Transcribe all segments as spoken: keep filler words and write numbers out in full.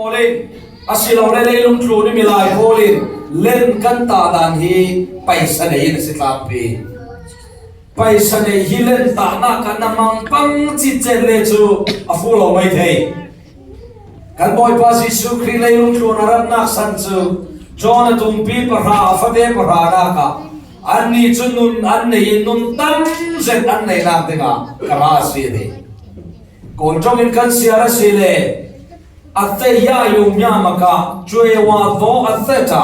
Pawl in, a si lo le leilung tlun i milai pawl in, len kan tah dan hi paisa nei in a si tlangpi. Paisa nei hi len tahna kan na mang pang cih chen le cu a fu lo mai thei. Kan Bawipa Jesuh Khrih leilung tlun a ratnak san cu John a tumpi pahra, a fate pahranak ah annih cu nun an nei in nun tam zet an neihnak dingah ka ra a si hi. Kawl ṭong in kan siar a si le a te ya yum ya maka cuewa thaw a theta.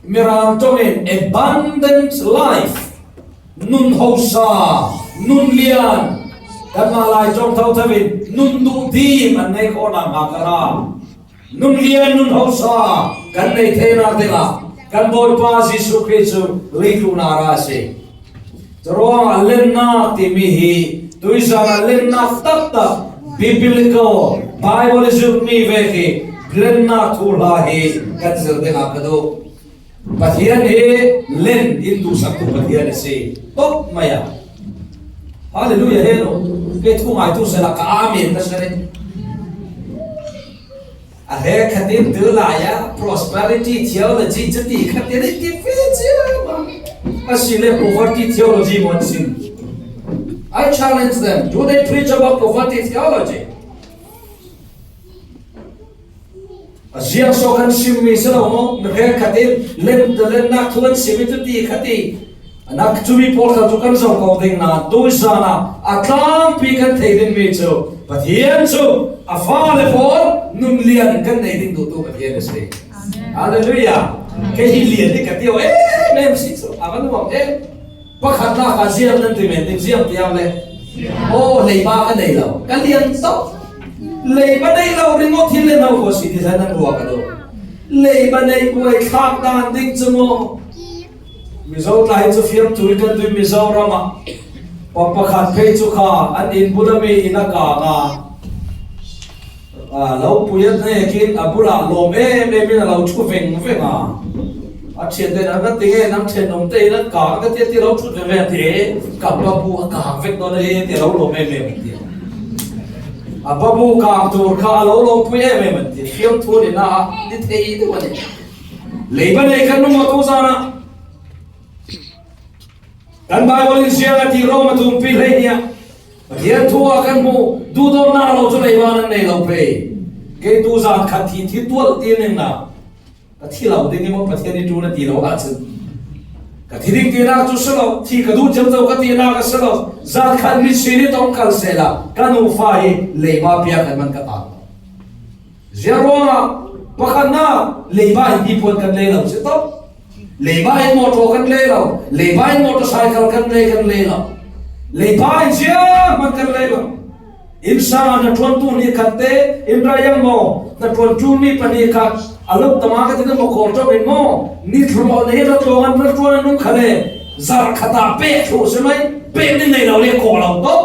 Mirang ṭong in abundant life, nun hausa, nun lian, kanmah lai ṭong thotho in nun duh dim an nei khawhnak hnga ka ra. Nun lian, nun hausa kan nei theinak dingah kan Bawipa Jesuh Khrih cu leitlun ah a ra a si. Curuangah lennak timi hi tuizan ah lennak taktak biblical Bible i zirhmi vek hi lennak thuhla hi kan zir dingah ka duh. Pathian hi len in duhsaktu Pathian a si. Top mai ah. Hallelujah, he lo. Kei thu ngai tu sela ka amen na sere. A he khatin tu lai ah prosperity theology cu ti khatin i ti ve cia ma. A si le poverty theology mon sin. I challenge them. Do they preach about poverty theology? A ziang so kan sim mi si lo mo, mi he khatin len, lennak thu an sim i tu ti khati. Nak cumi pawl kha cu kan zoh ko ding na, tuizan ah a tlangpi kan thei dingmi cu Pathian cu a fale pawl nun lian kan nei ding duhtu Pathian a si. Amen. Hallelujah. Kei hi lian hi ka tio, eh, mem si cu, a van nuam em. Pakhatnak ah ziang nan ti men ding, ziang tiang le. Oh, leiba ka nei lo, ka lian to. Leiba nei lo ringawt hi le no ko si ti nan ruah ka duh. Leiba nei buai thlak dan ding cu maw? Mizo tlai cu fiamtui kan tui Mizoram ah pa pakhat phei cu kha an inn bula mi inn a kang a, a lo pui a hnekin a bulah lawm em em in a lo ṭhu veng veng a. A ṭhiante in a ka ti nge nang ṭhen nung te in a kang ka ti a ti lo ṭhut veng veng a ti e. Ka babu a kang vek dawn e ti a lo lawm em em a ti. A babu kang tur kha a lo lawm pui em em a ti. Fiamthu ni na ni thei deuh a ni. Leiba nei kan nung a tu zan ah. Kan Bible in ziang a ti Rom a tumpi hleihnih ah Pathian thu ah kan hmuh duhdawtnak lo cu leiba nan nei lo pei. Kei tu zan khat thi thi tual ti ning na ka thi lo ding i maw Pathian i ṭul a ti lo ahcun ka thi ding tinak cu si lo, thi ka duh ciamco ka tinak a si lo, zan khat mit sin i tong kal sehla ka nufa hi leiba pia kan man ka ta. Ziah ruangah pakhatnak leiba in hnipuan kan lei lo si tawh. Leiba in mawṭaw kan lei lo, leiba in motorcycle kan lei kan lei lo. Leiba in ziahman kan lei lo. Innsang ah hnaṭuantu hnih khat te in ra yang maw? Hnaṭuan ṭulmi pahnih khat a lo tama ka ti na maw kawl ṭawk in maw? Ni thluachuah nei ra tlawng an ra ṭuan an um kha le zarh khat ah pek thluh si mai, pek ding nei lo le kawl lo tawh.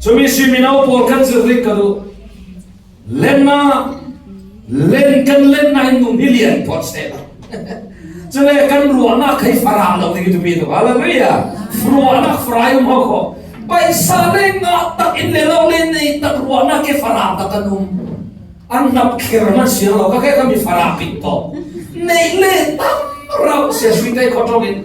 Cumi si mino pawl kan zir ding ka duh. Lennak, len kan lennak in nun hi lian phawt seh lo. Cule kan ruahnak kha i farah lo ding i tupi tu. Hallelujah. Ruahnak farah i um hau kho. Paisa le ngah tak in le lo le nei tak ruahnak i farah tak kan um. An hnap kher man siang lo ka ke ka mi farah pit to. Nei le tam rau sia sui te kho tawk in.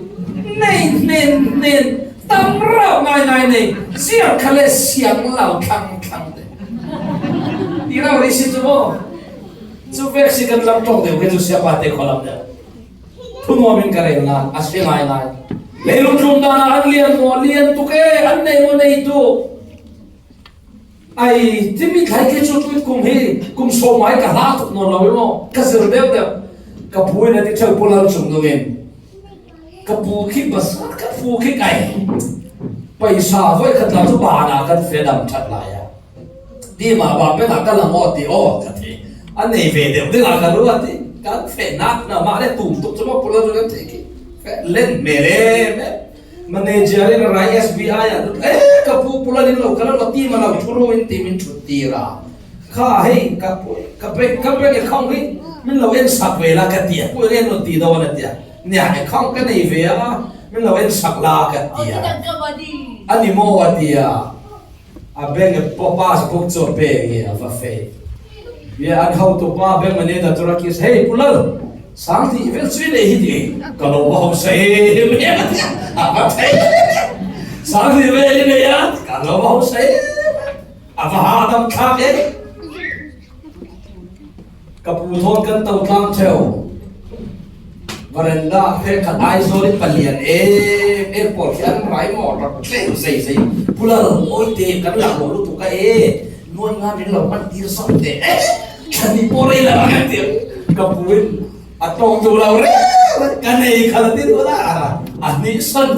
Nei, nen, nen. Tam rau ngai ngai nei. Siang kha le siang lo thlang thlang te. Ti lo ri si cu maw? Cu vek si kan lam ṭawng deuh ke cu siapa te khualam deuh. Thu nuam in ka rel nain a si ngai ngai. Leilung tlum dan ah an lian maw? Lian tuk e, an nei maw? Nei tuk. Ai, timi thlai ke cu tuit kum hi, kum sawm ai ka hla tuk nawn lo i maw? Ka zir deuh deuh. Ka pu in a ti ṭheu pulal chung dungin. Ka pu khi basa, ka pu khi kai. Paisa voi khat la cu bana kan fedam ṭhat lai a. Ti ma ba peng a ka lang aw ti aw ka ti. A nei ve deuh ding a ka ruat ti. Kan feh nak na mah le tum tuk cu ma pula cu kan thei khi. Len me le me. Manager in a rai S B I a lut. Eh, ka pu pula ning lo ka lo ti ma lo thuru in ti min thut ti ra. Kha hei, ka pu, ka pek, ka pek e khong hi. Min lo en sak ve la ka ti a. Pu en lo ti do na ti a. Nia e khong ka nei ve a. Min lo en sak la ka ti a. Ani mo a ti a. A bank a passbook cu a pek nge a va feh. Bia an hotupa bank manager chu ra kiss, "Hey, Pu Lal, sang hnih vel chu i nei hi ti, ka lo va hausa e." A va thei. "Sang hnih vel i nei a?" "Ka lo va hausa e." A va hadam thlak e. Ka pu thawn kan to tlang theu. Veranda hre khat ai zo i palian e. Airport khi an rai maw, rak thleng sei sei. "Pu Lal, mawi te kan lak lo lutuk a e. Nuai nga min lo man tir sam te." "Eh, kan ni po rei la kan tir." Ka pu in a tawng tu lo re. "Ka nei kha la ti lo la." A ni san.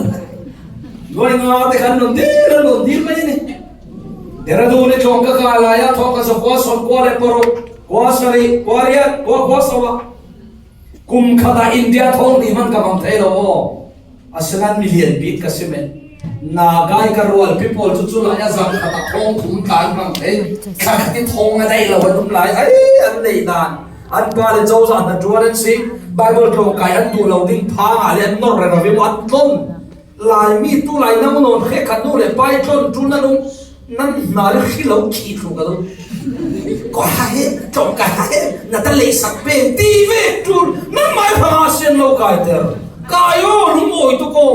Nuai nga te kan nun tir, nun tir mai ni. Dehradun i tlawng ka kai lai a, thawk a za kua sawm kua le paruk, kua sari, kua riat, kua, kua sawa. Kum khat a India thawng ni man ka mang thei lo aw. A sinan mi lian bik ka si men. Naga i ka rualpi pawl chu chu lai a zang khat a thawng thum tlan mang thei. Kha khat i thawng a dai lo an um lai. Ai, an nei dan. An pa le Joseph na tuan an si. Bible tlawng kai an tu lo ding pha nga le an nor re ro vi an tlon. Lai mi tu lai nang nawn hre khat nu le pai tlon tu na nung, nan hna le khi lo khi tlu ka lo. Ko ha he, tong ka ha he, na ta lei sak pen ti ve tu, nan mai pha sen lo kai ter. Kai o, lu moi tu ko.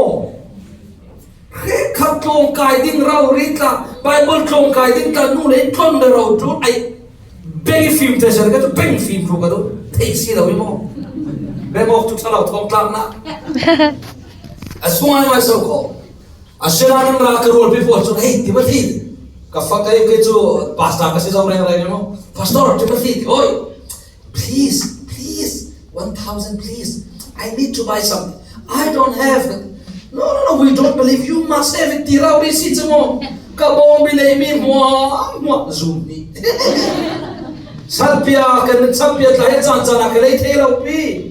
Hre khat tlawng kai ding rau ri tla, Bible tlawng kai ding tla nu le tlon le rau tu, ai, beng fim te ser ka tu, beng fim tu ka tu, thei si lo i mo. Beng mok tu sa lo thong tlang na. A sungai mai so ko. A sira nan ra ka rualpi pawl chu, "Hey, Timothy." Ka fa ka, kei chu pastor ka si zong reng reng, you know. "Pastor, Timothy, oi. Please, please, one thousand, please. I need to buy something." "I don't have it." "No, no, no, we don't believe. You must have it." Ti rau ri si chu mo. Ka bawng bi lei mi hmua, hmua, zum ni. Satpia, kan satpia tla he chan chan a ka lei thei lo pi.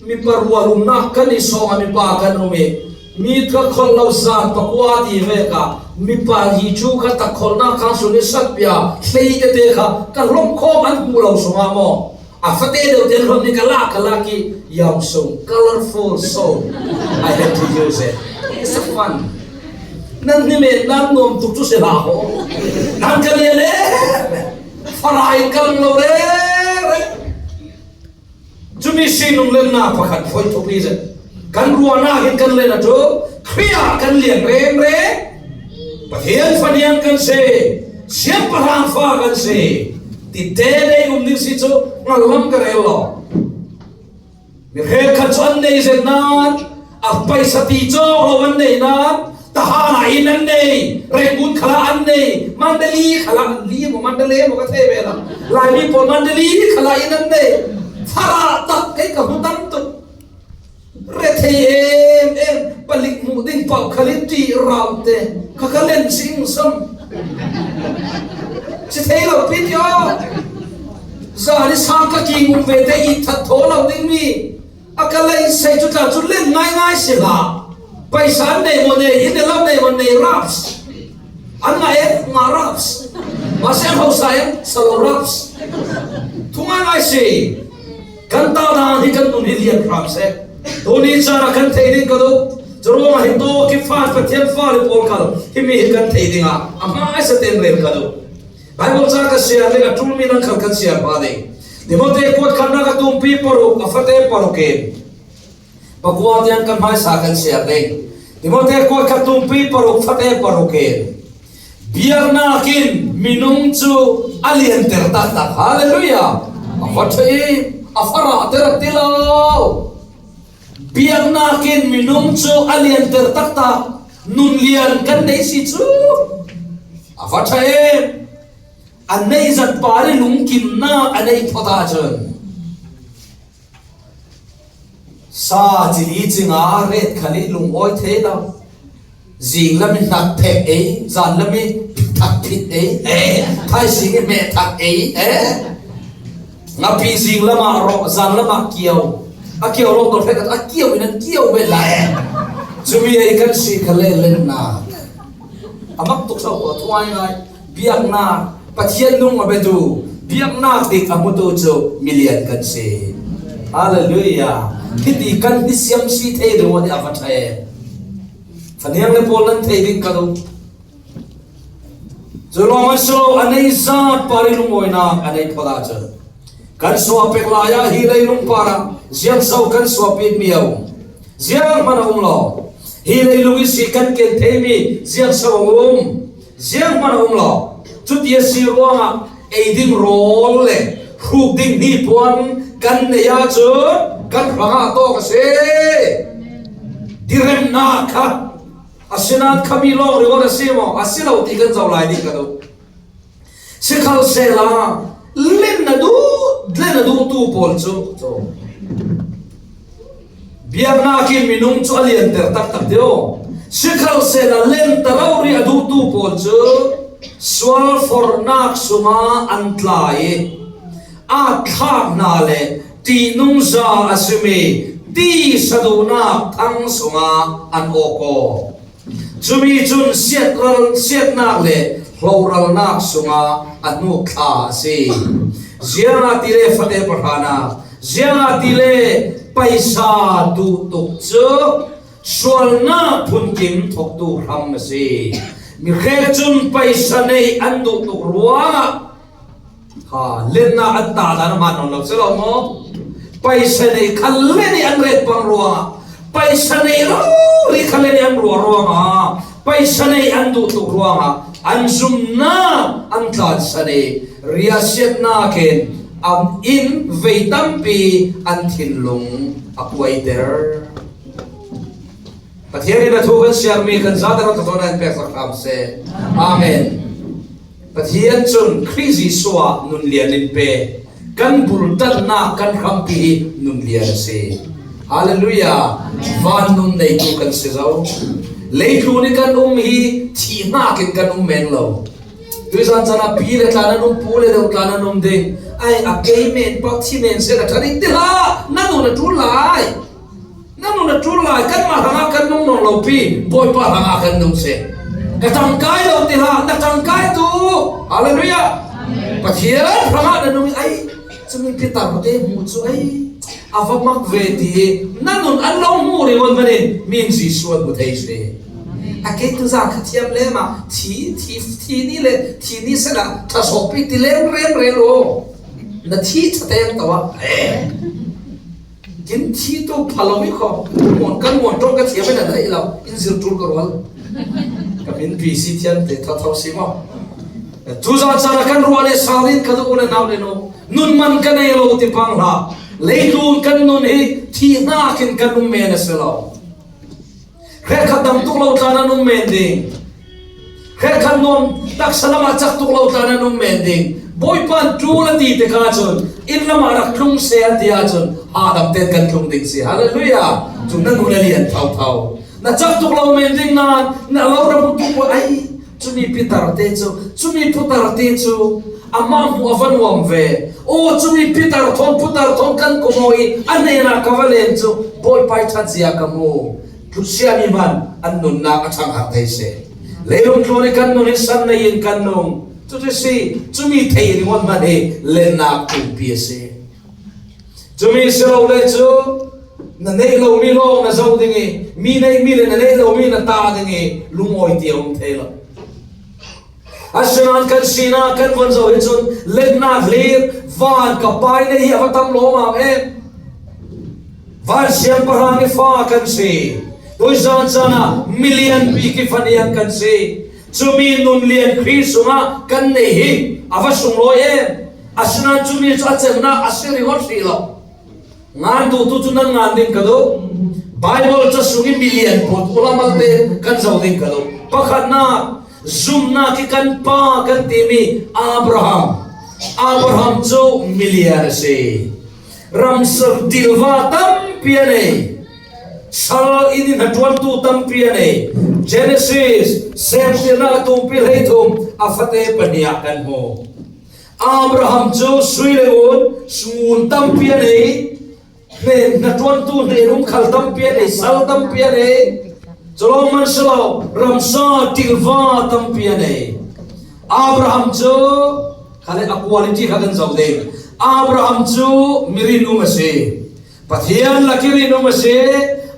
Mipa rual umna kan i sawng a mipa kan um i, mi ka khol lo zan pakua ti veka, mipa hi chu ka ta kholna khang sung i satpia hlei te te kha ka hlawm khawm an hmu lo sung a maw. A fate deuh te an hlawm ni ka lak ka lak i yam sung, colorful soap. I had to use it. It's fun. Nan ni me nan nuam tuk chu se la ho. Nan ka le le. Farai kan lo le. Chumi si nung lenna pakhat phoi thupi zet. Kan ruahna hin kan len a chu, Khrih ah kan lian reng reng. Pathian faniang kan si, siangpahrang fa kan si. Ti te dei um ding si chu, ngal lam ka rel lo. Mi hrekkhat chu an nei zet nan, a paisa ti chawk lo an nei nan, Tahan ah inn an nei, Rangoon khalah an nei, Mandalay khalah an li maw, Mandalay maw ka thei ve lo. Laimi pawl Mandalay khalah inn an nei. Farah tak kei ka hmu tam tuk. Rethei em em, palik hmuh ding pau khalin ṭih rau te. Kha ka len sing sam. Si thei lo pi ti aw. Zani sang ka king um ve te i that thaw lo ding mi. A ka lei sei chu tla chu len ngai ngai si hlah. Paisa an nei maw nei, inn le lo nei maw nei raps. An ngah em, ngah raps. Mahse an hausa em, sa lo raps. Thu ngai ngai si. Kan ta dan hi kan nun hi lian hram se. Tuni chan a kan thei ding ka duh. Churuangah hi tawk hi fan Pathian fale pawl khal. Himi hi kan thei ding a. A hmaisa ten rel ka duh. Bible chang ka siar ding a tul mi nang khal kan siar pha ding. Timothy kuat khatna ka tumpi paruk, a fate paruk in. Pakua tiang kan hmaisa kan siar ding. Timothy kuat khat tumpi paruk, fate paruk in. Biaknak in minung chu a lianter taktak. Hallelujah. A va thei, a farah ter ti lo. Biaknak in minung chu a lianter taktak. Nun lian kan nei si chu. A va thei. A nei zat pa le lungkimnak a nei phawt ahcun. Sa cili cinga ret khal i lungawi thei lo. Zinglam i hnak phek ei, zanlam i thak phit ei, eh, thaising i meh thak ei, eh. Ngapi zinglam ah rawh, zanlam ah kiau. A kiau rawh tawh phek a kiau in an kiau ve lai, eh. Cumi ei kan si kha le lennak. A mak tuk so ko thuai ngai. Biaknak, Pathian nung a biatu, biaknak dik a hmutu cu milian kan si. Hallelujah. Hiti kan hni siam si thei ding a va ṭha e. Faniang le pawl nan thei ding ka duh. Cu lawng an si lo, a nei zat par i lungawinak a nei phawt ahcun kan suah pek lai ah hi leilung par ah ziangso kan suah pit mi a um? Zianghman a um lo. Hi leilung i si kan ken theimi ziangso a um? Zianghman a um lo. Cuti a si ruangah ei ding rawl le hruk ding hnipuan kan neih ahcun kan hrangah tawk a si. Diremnak kha a si nain khami lawng rian a si maw, a si lo ti kan zoh lai ding ka duh. Sikhalsehla len na duh, len na duhtu pawl cu, cu biaknak in minung cu a lianter taktak deuh. Sikhalsehla len ta rori a duhtu pawl cu sual forhnak sungah an tla i aa thlak hna le ṭihnungza a simi tisa duhnak thang sungah an awk aw. Cumi cun siatral, siatnak le hloralnak sungah a hnuk thla a si. Ziangahtile fate pahranak, ziangahtile paisa duh tuk cu sualnak phunkim thawktu hram a si. Mi hrek cun paisa nei an duh tuk ruangah ha, lennak an tla dan a hmaan nawn lo si lo maw? Paisa nei kha len i an ret pang ruangah, paisa nei rori kha len i an ruah ruangah, paisa nei an duh tuk ruangah an zumhnak an tlansan i riahsiatnak in an inn vei tampi an thinlung a kuaiter. Pathian in a thu kan siarmi kan zate rak tawh in pek sak hram seh. Amen. Pathian cun Khrih Jesuh ah nun lian in pe, kan bultannak kan hrampi hi nun lian a si. Hallelujah. Van nun neitu kan si zo. Leitlun i kan um hi thih hnakin kan um men lo. Tuizan caan ah pi le tla nan um, pu le deuh tla nan um ding. Ai, a kei men, pa thi men seh, a ṭha ding ti hlah, na nun a ṭul lai. Na nun a ṭul lai, kanmah hrangah kan nung nawn lo pi, Bawipa hrangah kan nung seh. Ka ṭangkai lo ti hlah, na ṭangkai tu. Hallelujah. Pathian hrangah na nung i ai, cumi Peter te hmuh cu ai, a va mak ve ti i na nun an lo hmuh rih hmanh in min Jesuh an hmu thei si. A kei tu zan kha thiam le mah, thi, thi, thi ni le, thi ni seh ah, ṭha sawh pi ti lem rem rel u. Na thi ṭha teng to ah. Kin thi tu pha lo mi kho. Muan kan muan ṭawng ka thiam in a daih lo. In zir ṭul ka rual. Ka min P C thiam te tho tho si maw? Tuzan caan ah kan ruah le sal in ka duh u le nau le nu. Nun man ka nei lo ti pang hlah. Leitlun kan nun hi thih hnakin kan um men a si lo. Hrekkhat dam tuk lo tla nan um men ding. Hrekkhat nuam taksa lamah cak tuk lo tla nan um men ding. Bawipa in ṭul a ti tikah cun inn lamah rak tlung seh an ti ahcun hahdam tein kan tlung ding si. Hallelujah. Cu nan nun a lian thotho. Na cak tuk lo men ding nain na lo rak hmutu pawl ai. Cumi Peter te cu, cumi Peter te cu amah hmuh a va nuam ve. Aw, cumi Peter thawn, Peter thawn kan kum aw i a hnenah ka va len cu Bawipa i ṭhatzia ka hmu. Tlutsiam i hman an nunnak a ṭhanghar thei seh. Leilung tlun i kan nun hi san nei in kan nung. Cuti si, cumi thei ringawt hmanh hi lennak tumpi a si. Cumi si lo le cu na neih lomi lawng na zoh ding i, mi neihmi le na neih lomi na ta ding i, lungawi ti a um thei lo. Asinain kan sinak kan von zoh hi cun lennak hlir van ka pai nei hi a va tam lawmam em. Van siangpahrang i fa kan si. Tuizan caan ah milian pi kifaniang kan si. Cumi nun lian Khrih sungah kan neih hi a va sunglawi em. Asinain cumi cu a cemnak a si ringawt hrih lo. Ngan duhtu cu nan ngan ding ka duh. Baibal ca sung i milian pawl tu lam malte kan zoh ding ka duh. Pakhatnak, zumhnak i kan pa kan timi Abraham. Abraham cu milian a si. Ramsar dilva tampi a nei. Sal in i hnaṭuantu tampi a nei. Genesis, Semtirnak a tumpi hleithum, a fate pahnih ah kan hmu. Abraham cu sui le ngun, ngun tampi a nei. Hnen, hnaṭuantu hnen um khal tampi a nei, sal tampi a nei. Cu lawng man si lo, ramsa, dilva tampi a nei. Abraham cu, khale a quality kha kan zoh ding. Abraham cu mi rinum a si. Pathian lak i rinum a si.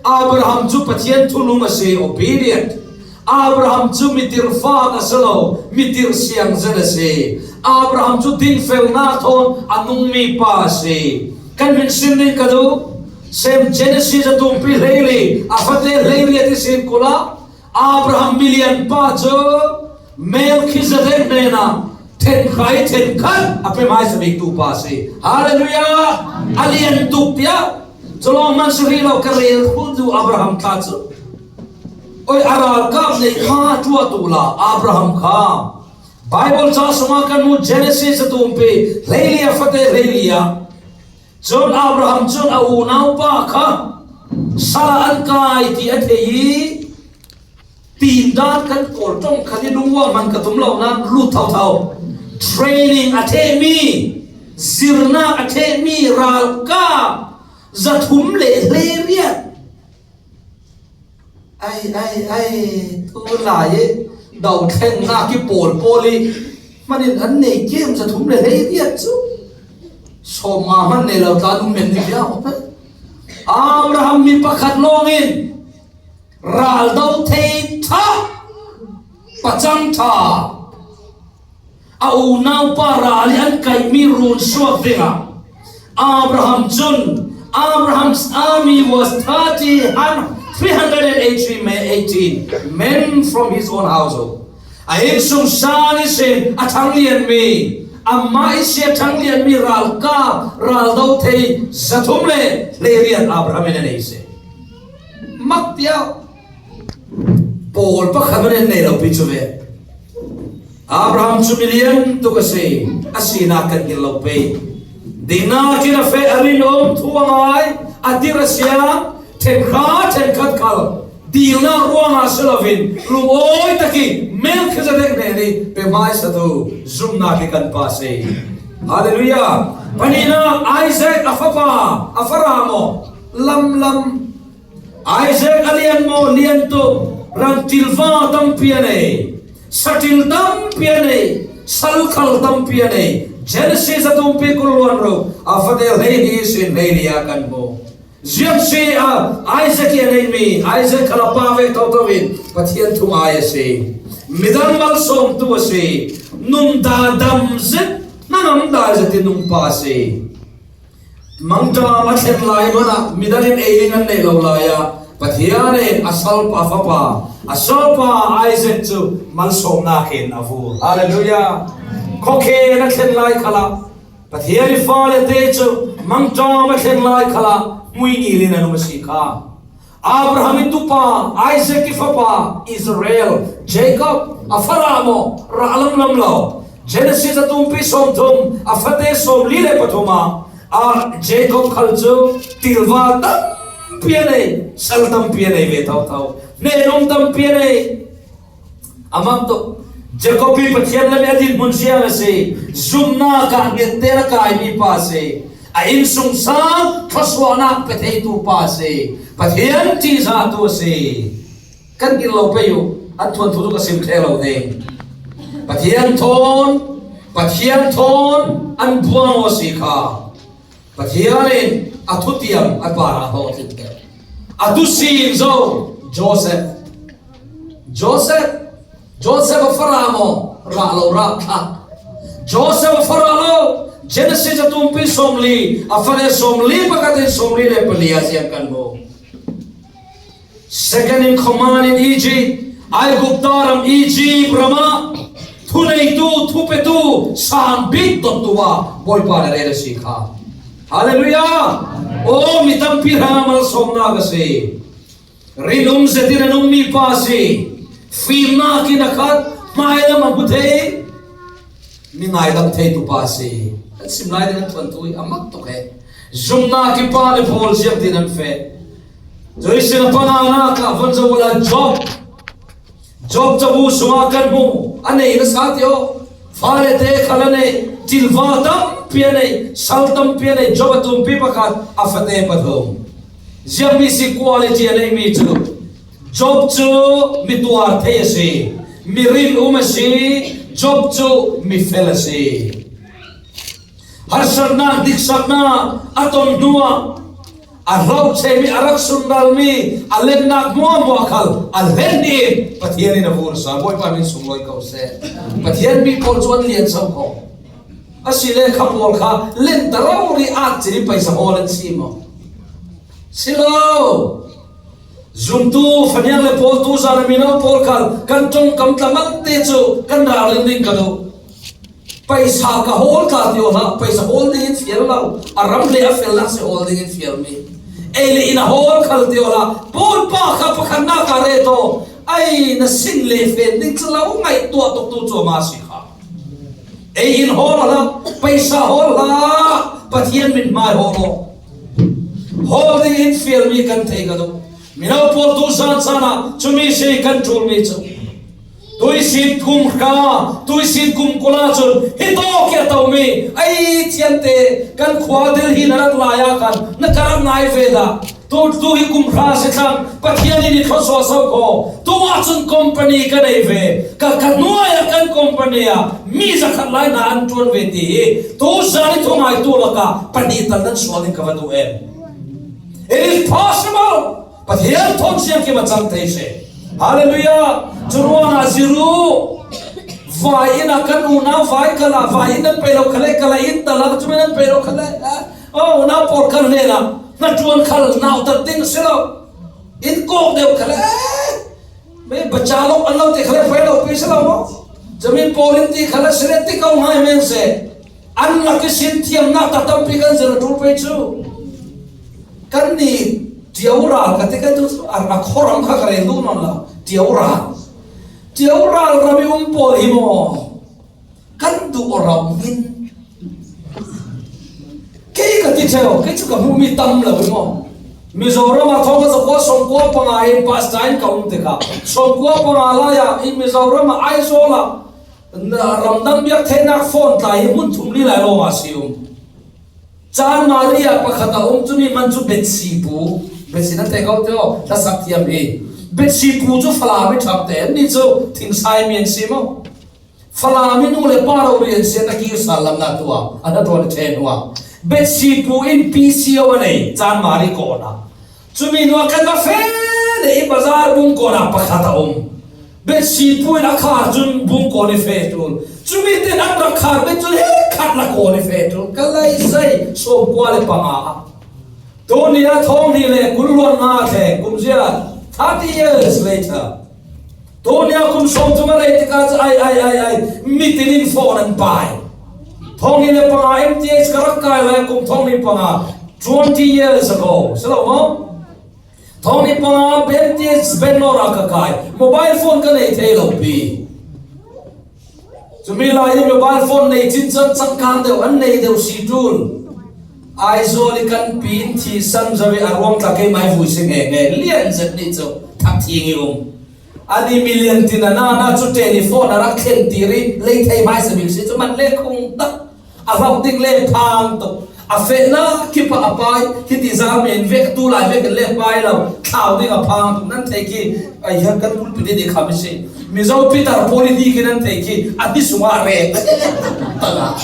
Abraham cu Pathian thunung a si, obedient. Abraham cu mitir fak a si lo, mitir siang zet a si. Abraham cu dingfelnak thawn a nungmi pa a si. Kan hmin sim ding ka duh. Sem Genesis a tumpi hleili, a fate hleiriat ihsin kul ah Abraham milian pa cu Melchizedek hnenah ṭhenhrai ṭhenkhat a pe hmaisa biktu pa a si. Hallelujah! A lian tuk tiah cu lawng hman si rih lo, ka rel khun duh Abraham tla cu. Oi, a ralkap neih kha tuah tu la, Abraham kha Baibal ca sungah kan hmuh Genesis a tumpi hleili a fate hleili ah cun Abraham cun a unaupa kha sal ah an kai ti a thei i, tindan kan kawl ṭong khan i lungua hman ka tum lo nain lut thotho. Training a ṭhehmi, zirnak a ṭhehmi ralkap zathum le hleiriat. Ai, ai, ai, tu lai i dothlennak i pawl pawl i hmanin an nei kem zathum le hleiriat cu. Sawmnga hman nei lo tla, nu men ni bia awk. Abraham mi pakhat lawngin raldo thei ṭha, pacang ṭha. A unaupa ral i an kaihmi run suak dingah Abraham cun, Abraham's army was thirty, three hundred and eighty men, eighteen men from his own household. A innsungsang ihsin a ṭhanglianmi, amah ihsin a ṭhanglianmi ralkap, raldo thei zathum le hleiriat Abraham in a nei si. Mak tiah pawl pakhat hmanh in nei lo pi cu ve. Abraham cu milian tuk a si, a sinak kan ngil lo pei. Dingnak in a feh, a rinum, thu a ngai, a dir a siang, ṭhenkhat ṭhenkhat khal dilnak ruangah si loin lungawi tak i Melchizedek hnen i pe hmaisatu zumnak i kan pa a si. Hallelujah! Pahnihnak, Isaac a fapa, a fara maw? Lamlam. Isaac a lian maw? Lian tuk. Ran ṭilva tampi a nei, saṭil tampi a nei, salkhal tampi a nei. Genesis a tumpi kul le ruk, a fate hleihnih ihsin hleili ah kan hmu. Ziang si a Isaac i a neihmi, Isaac khal a pa ve thotho in Pathian thungai a si. Midang malsawmtu a si. Nung dah dam zet, na nam dai zet i nung pa a si. Mangṭam a thlen lai hmanh ah midang in ei ding an neih lo lai ah Pathian in a salpa fapa, a salpa Isaac cu malsawmnak in a vur. Hallelujah! Khuakhen a thlen lai khalah Pathian i fale te cu mangṭam a thlen lai khalah muingil in an um a si kha. Abraham i tupa, Isaac i fapa, Israel, Jacob, a fara maw? Ra lamlam lo. Genesis a tumpi sawmthum, a fate sawmli le pathum ah, a Jacob khal cu ṭilva tampi a nei, sal tampi a nei ve thotho. Hnen um tampi a nei. A mang tuk. Jacob i Pathian lam i a dinhmun ziang a si. Zumnak ah nget tein a kaimi pa a si. A innsungsang thluasuahnak pe theitu pa a si. Pathian ṭihzahtu a si. Kan ngil lo pei uh, an thuanthu cu ka sim ṭheh lo ding. Pathian thawn, Pathian thawn an buang aw si kha. Pathian in a thutiam a parah a hlawhtlinter. A tusin zo Joseph. Joseph, Joseph a fara maw? Rah lo, rah thlak. Joseph a fara lo. Genesis a tumpi sawmli, a fale sawmli pakhat in sawmli le pali ah ziang kan hmu. Second in command in Egypt, Aigupta ram, Egypt ram ah thuneitu, thupetu, sang bik dottu ah Bawipa na rel a si kha. Hallelujah! Aw, mi tampi hrangah malsawmnak a si. Rinum zetin a nungmi pa a si. Fimnak in a khat, hmailam a hmu thei, mi ngaidam theitu pa a si. Kan sim lai ding an thuanthu i a mak tuk he. Zumnak i pa le pawl ziangtin an feh. Cuihsin a panganak ah von zo la Job. Job cabu sungah kan hmu, a nei nasa ti aw. Fale te khal a nei, ṭilva tampi a nei, sal tampi a nei, Job a tumpi pakhat, a fate pathum. Ziangmi si quality a neimi cu Job cu mi tuar thei a si, mi rinum a si, Job cu mi fel a si. Harsatnak, diksaknak a ton hnuah A hlauhchemi, a rak sunralmi, a lennak hmuahhmuah khal a len in Pathian in a vursa. Bawipa min sunglawi ko seh. Pathian mi pawl cu an lian so ko. Asile kha pawl kha len ta rori at cin i paisa hawl an si maw? Si lo. Zumtu faniang le pawl tu zan a mino pawl khal kan ṭongkam tla malte cu kan ralring ding ka duh. Paisa ka hawl ta ti awla, paisa hawl dingin fial lo, a ram le a felnak si hawl dingin fialmi. Ei le in a hawl khal ti awla, Bawipa kha pakhatnak a ret aw, ei na sin le fen ding cu lo ngaihtuah tuk tu cu amah si kha. Ei in hawl hlah, paisa hawl hlah, Pathian min hmai hawl aw. Hawl dingin fialmi kan thei ka duh. Mino pawl tu zan zan ah cumi si kan ṭulmi cu. Tuisit kum hra, tuisit kum kul ah cun hi tawk i a tomi ei thiante kan khua Delhi na rak lai ah khan na ka rak ngai ve dah. Tu, tu hi kum hra si thlang, Pathian in i thluasuah so ko. Tu ah cun company ka nei ve. Ka, ka hnuai ah kan company ah mi zakhat lai hna an ṭuan ve ti hi tu zan i thungai tu lakah pahnih tal nan sual in ka va duh em. It is possible. Pathian thawn siangkim a cang thei si. Hallelujah. Curuangah ziru vai inn ah kan unau vai kal ah, vai inn nan pei lo khale, kal ah inn tal ah, cumi nan pei lo khale. Oh, unau pawl kan hnenah hnaṭuan khal nautat ding a si lo. In kawk deuh khale. Mei baca lo an lo ti khale, pei lo pi si lo maw? Cumi pawl in ti khale, si le ti ko ngai men se. An lak ihsin thiamnak tak tampi kan zir a ṭul pei cu. Kannih ṭiau ral ka ti kan tu cu a, a khuaram kha ka rel duh nawn lo. Ṭiau ral. Ṭiau ral ram i um pawl hi maw? Kan duh aw rauh hmin. Kei ka ti ṭheo, kei cu ka hmuhmi tam lo i maw? Mizoram ah thawng ka zakua sawmkua panga in pastor in ka um tikah sawmkua panga lai ah i Mizoram ah Aizawl ah ramdang biak theihnak phone tlai hi hmun thum li lai lawng ah si um. Caan Mari ah pakhat a um, cumi man cu Betsi pu, Betsi nan thei ko tio, hlasak thiam hi. Betsi pu cu Falam i ṭhangte, annih cu thingsaimi an si maw? Falam i nu le pa rori an si, a kir sal lam na tuah, a hnaṭuan a ṭhen hua. Betsi pu in P C O a nei, Caan Mari kawn ah. Cumi nuah kan va feh le i bazar bungkawn ah pakhat a um. Betsi pu in a khar cun bungkawn i feh ṭul. Cumi tin an rak khar bet cun he khat la kawn i feh ṭul. Ka lei zei sawmkua le panga ah. Tuni ah thawng hnih le kul luan nga thleng kum zia, thirty years later. Tuni ah kum sawm cung a lei tikah cu ai, ai, ai, ai, mitin in phone an pai. Thawng hnih le panga M T H ka rak kai lai kum thawng hnih panga, twenty years ago. Si lo maw? Thawng hnih panga M T H Bangalore ah ka kai. Mobile phone ka nei thei lo pi. Cumi lai i mobile phone nei cin cun cangkang deuh an nei deuh si ṭul. Aizawl i kan pi in thi san zo i a ruang tla keimah i vui si nghe nghe. Lian zet nih cu thak thing i um. An i milian tin a na na cu ṭen i phone a rak thlen tir i lei thei hmaisa bik si cu man le khung tak. A hlauh ding le phang tuk. A fehnak kip ah a pai, hiti zar men vek, tu lai vek in le pai lo, thlau ding a phang tuk. Nan thei khi, ai hian kan pulpit hi ti kha mi si. Mizo pitar pawl hi khi nan thei khi, a ti sungah rek. Tala.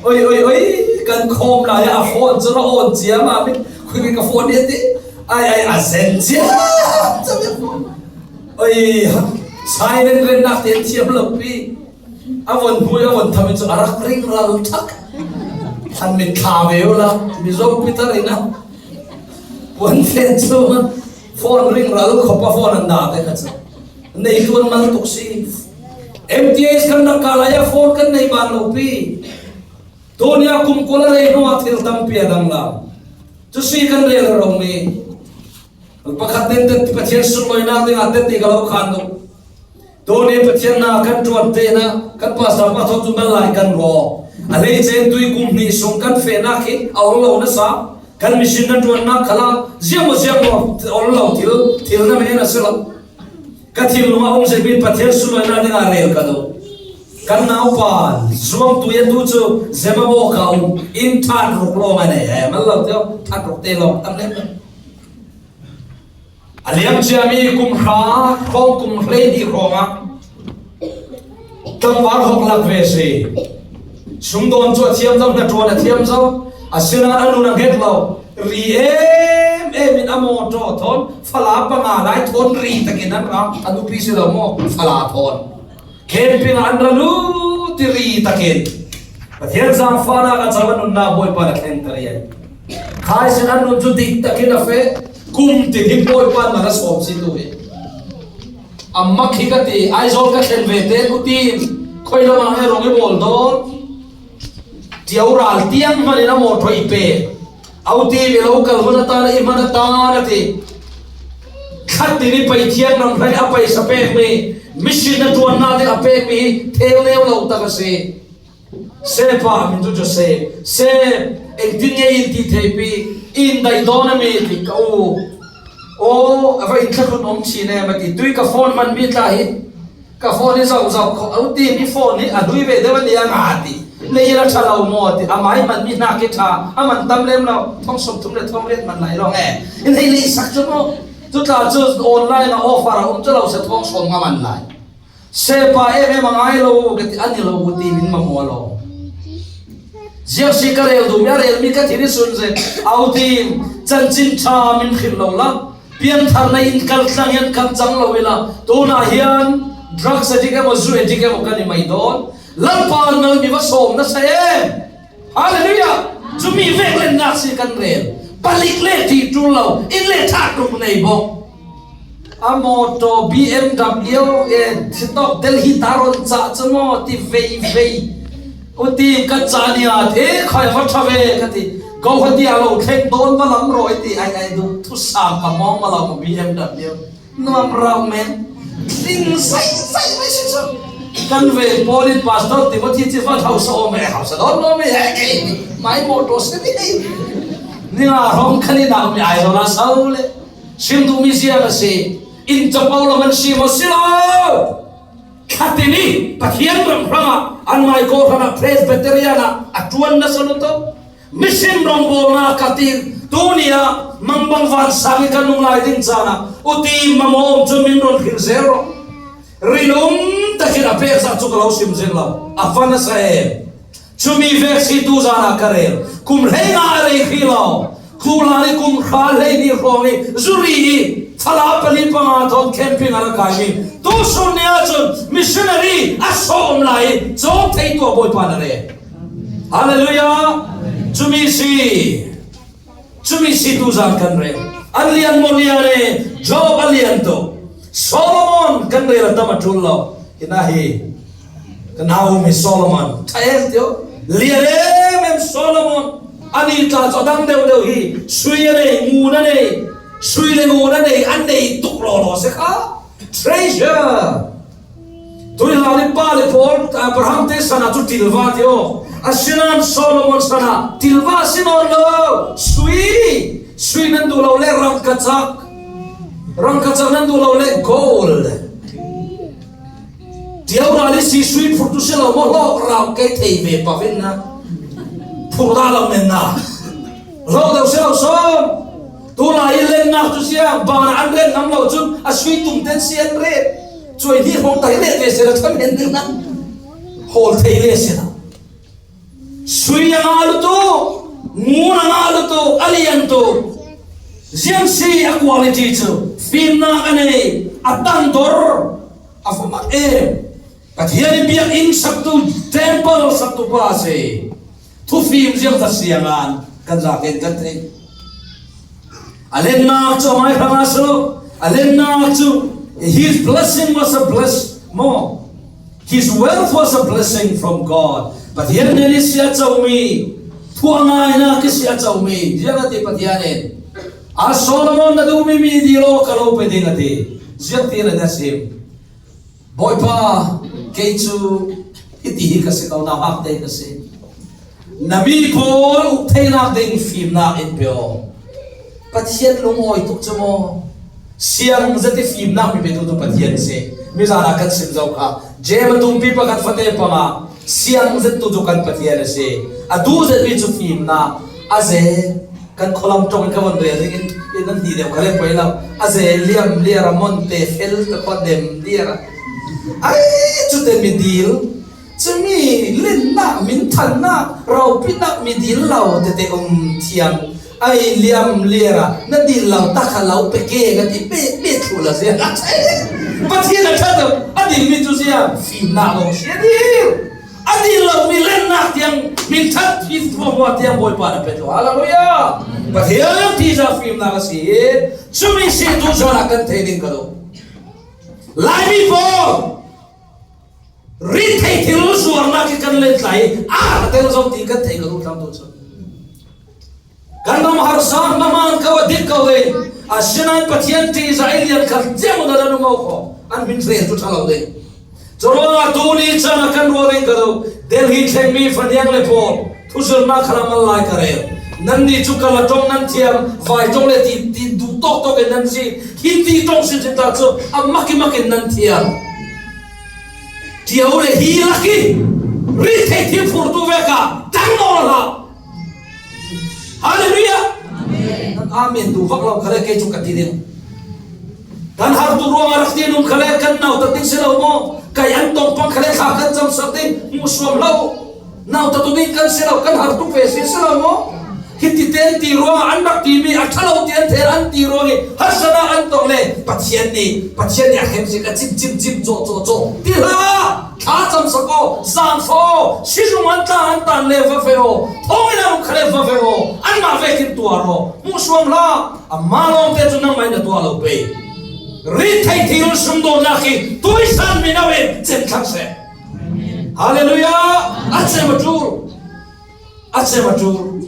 Oi, oi, oi, kan khawm lai a phone cu a on cia ma mi. Khui ka phone hi ti. Ai, ai, a zen cia. Oi, ha. Silent rennak te thiam lo pi. A von hmui, a von thami cu a rak ring ral thak. An mit thla ve ula, Mizo pitar in a puan fen cu phone ring ral khop a phone an dah te kha cu. Nei tuan mal tuk si. M T H kan rak kal lai a phone kan nei ban lo pi. Tuni a kum kul a rei hnu ah thil tampi a dang lo. Cu si kan rel a rong mi. Pakhat nen teti Pathian sunlawinak dingah teti ka lo khan duh. Tuni Pathian na kan ṭuan tein ah kan pastor pa thawn cu mal lai kan raw. A hleice in tui kum hnih sung kan fehnak hi a ong lo nasa. Kan mission na ṭuannak khalah ziang maw ziang maw ong lo thil, thil na men a si lo. Ka thinlung a ong zetmi Pathian sunlawinak dingah rel ka duh. Kan naupa zuamtu i a tu cu Zemabawk a um in ṭhat ruk lawng a nei. He mal lo tio, ṭhat ruk te lawng tam lem. A liam ciami kum hra hrawng kum hleihnih hrawngah tlangval hawk lak ve si. Sumdawn cu a thiam zo, hnaṭuan a thiam zo, asinain a nun a hnget lo. Ri em em in a mawtaw thawn, Fala panga lai thawn ri takin an ra, a nupi si lo maw, Fala thawn. Camping ah an ra luti ri takin. Pathian zangfahna ka chau a nunna Bawipa na thleng ta ri ai. Khai sin an nun chu dik takin a fe, kum tin hin Bawipa na la sawm si tu hi. A mak hi ka ti, Aizawl ka thlen ve te, u tin, khoi lamah nge rong i bawl dawn. Tiau ral tiang hmanin a mawtaw i pe. Au ti mi lo kal hun atan i hman atan a ti. Khat ni ni pai thiang ram hlai a paisa pek mi. Mission a tuanna ding a pek mi hi theu neu lo tak a si. Sepa min chu Joseph. Sep, engtin nge in ti thei pi. In dai dawn a mi ti ka u. O, a va in thla hun om chi ne ma ti. Tui ka phone man mi tla hi. Ka phone hi zau zau kho, au ti mi phone hi a hlui ve deuh a nia nga ti. Lei la tha lo maw ti, a mai man mi hna ki tha, a man tam lem lo, thong sawm thum le thong riat man lai lo nge. In hei lei sak chu maw. Chu tla chu online a offer a um chu lo se thong sawm nga man lai. Sepa em em a ngai lo, ka ti a ni lo, u ti min ma maw lo. Ziak si ka rel duh mi a rel mi ka thi ni sun ze, au ti, chanchin tha min khim lo la. Piantharna in kal tlang hian kal chang lo ila, tunah hian drugs addict emaw, zu addict emaw ka ni mai dawn. Lalpa nal mi va sawm nasa em. Hallelujah! Chumi vek lennak si kan rel. Palik le ti tul lo, in le thak tuk nei bawk. A mawtaw B M W e, thitawk Delhi ta rawn chah chu maw, ti vei vei. U ti ka chah nia, the khai va tha ve ka ti. Ko ha tia lo thleng dawn va lam rawi ti ai ai du. Thu sam ka mawng ma lo B M W. Nuam rau men. Tling sai sai mai si chu. Kan ve pawlin Pastor Timothy chi va hausa awm e, hausa dawn lo me he ke. Mai mawtaw se ni. Ni nga hawng khan i nau mi ai lo la sau le. Sim duh mi zia ka si. In chapau lo man si maw si lo. Khatini Pathian ram hrangah an mai ko hrangah Presbyterian ah a tuan nasa lutuk. Mission rawngbawlna ka ti tunia mangbang vansang i ka nung lai ding chana u ti mamawm chu min rawn hrilh zel rawh. Rilum takin a pek zah chu ka lo sim zing lo. A va nasa em. Chumi vek si tu zana ka rel. Kum hleinga a rei khi lo. Khulani kum hra hlei ni hrawng i zuri i fala pali panga thawn camping a la kai mi. Tu sun nia chun missionary a sawm lai i chawm thei tua Bawipa na re. Hallelujah. Chumi si. Chumi si tu zan kan re. An lian mo lian e. Job a lian to. Solomon kan re la tama tul lo. Hina hi. Ka Naomi Solomon, tha em tio. Lian em em Solomon. Ani tla chaw dang deuh deuh hi. Sui a nei, ngun a nei. Sui le ngun a nei, a nei tuk law law se kha. Treasure. Tui hla le pa le pawl, Abraham te sana chu tilva tio. A sinan Solomon sana tilva sinon lo. Sui. Sui nan duh lo le rangkachak. Rangkachak nan duh lo le gold. Tiau rali si sui phur tu si lo maw hlawk rau kei thei ve pavin na. Phur da lo men na. Hlawk deuh si lo sawm. Tu lai in len nak tu siang bana an len nam lo chun a sui tum ten si an ret. Chuai ni hong tai ret ve si la tham hen ding na. Hawl thei le si na. Sui a ngah lutuk, ngun a ngah lutuk, a lian tuk. Ziang si a quality chu, fimnak a nei, a tandor, a va mak em. Pathian in biakinn saktu, temple saktu pa a si. Thufim ziang ta siangan, kan zaken kan thei. A lennak chu a mai hrang a si lo. A lennak chu, his blessing was a bless, maw. His wealth was a blessing from God. Pathian nen i siachaumi, thu a ngainak i siachaumi, ziang a ti Pathian in. A Solomon na duhmi mi dil aw ka lo pe ding a ti. Ziang ti le na sim. Bawipa, kei chu hiti hi ka si ko, nauhak te ka si. Na mi pawl uk theinak ding fimnak in pe aw. Pathian lungawi tuk chu maw? Siang zet i fimnak mi petu tu Pathian si. Mi zana kan sim zo kha. Jem a tumpi pakhat fate panga. Siang zet tu tu kan Pathian a si. A tu zet mi chu fimnak. A ze kan kholam tawng in ka von rel ding in, in nan hni deuh kha le poi lo. A ze liam liar a mon te fel te khaw dem liar a. Ai, chu te mi dil. Cumi lennak, minthannak, ropinak mi dil lo tete um thiam. Ai liam liara na dil lo taka lo peke na ti pe pe thu la sia. Pathian a that a dil mi tu sia fimnak lo sia dil. A dil lo mi lennak tiang, minthan thil hmuahhmuah tiang Bawipa na pe tu. Hallelujah. Pathian ti za fimnak a si. Cumi si tu za kan thei ding ka lo. Lai mi pawl. Rit thei thil zuarnak hi kan lentlai a, a tel zong ti kan thei ka duh tlang tu cu. Kan ram harsa hmahman ko a dik ko ve. Asinain Pathian ṭihzah i lian khat ziang uh dah an um ko kho. An hmin hrel cu ṭha lo ding. Curuangah tuni caan a kan ruah ding ka duh. Delhi thlengmi faniang le pawl. Thuzirnak khalam an lai ka rel. Nannih cu kala ṭong nan thiam, vai ṭong le ti, ti duh tawktawk in nan si. Hindi ṭong sinsin ta cu a mak i mak in nan thiam. Ṭio le hi lak i rit thei thil phurtu vek ah tang nawn hlah. Hallelujah! Amen. Nan amen duh vak lo kha le kei cu ka ti ding. Kan hartu ruangah rak ti nun kha le kan nautat ding si lo maw? Kai an tong pang kha le thla kan camsak ding hmuhsuam hlah uh. Nautat tu ding kan si lo, kan har tuk ve si si lo maw? Hiti ten ti ruangah an rak timi a ṭha lo ti an thei an ti ruang i harsatnak an tong le Pathian nih, Pathian nih a khem zik a cim cim cim caw caw caw ti hlah. Thla camsak aw, zan fa aw, sizung an tla an tan le va ve aw, thawngin an um kha le va ve aw, anmah vekin tuar aw, hmuhsuam hlah. Amah lawngte cu nangmah in na tuah lo pei. Rit thei thil sumdawtnak hi tuisan mino in cem thlang seh. Hallelujah! A cem a ṭul. A cem a ṭul.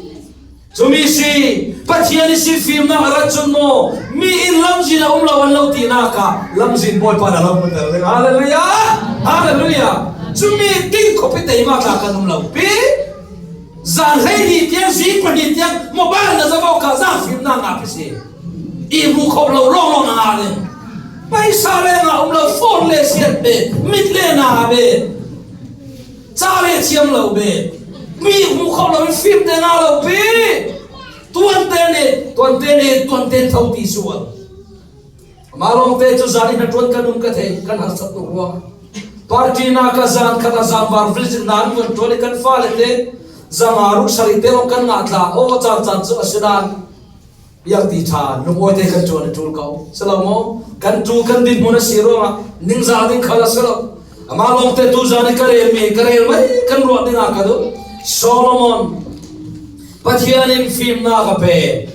Cumi si, Pathian i si fimnak a rat cun maw, mi in lamzin a um lo an lo tinak ah lamzin Bawipa na lo hmunter ding. Hallelujah! Hallelujah! Cumi ding khuapi teima tla kan um lo pi. Zan hleihnih tiang, zing pahnih tiang, mobile na zavo ka zan fimnak ngah pi si. I hmuh khawh lo lawnglawng na ngah ding. Paisa le ngah um lo, phone le siat ve, mit le na ve. Ca le thiam lo ve. Mi hmuh khawh lo in fim te ngah lo ve. Tuan te ne, tuan te ne, tuan te tho ti sual. Amah lawngte cu zan i hnaṭuan kan um ka thei, kan harsat tuk ruang. Party nak a zan khat a zan var vil zin nan vun ṭuan i kan fale te zanga ruk sarih te lawng kan ngah tla aw caan caan cu a si nan. Biak ti ṭha, lungawite kan ṭuan a ṭul ko. Si lo maw? Kan ṭul kan dinhmun a si ruangah ningzah ding khal a si lo. Amah lawngte tu zan i ka relmi, ka rel mai kan ruah dingah ka duh. Solomon, Pathian in fimnak a pe.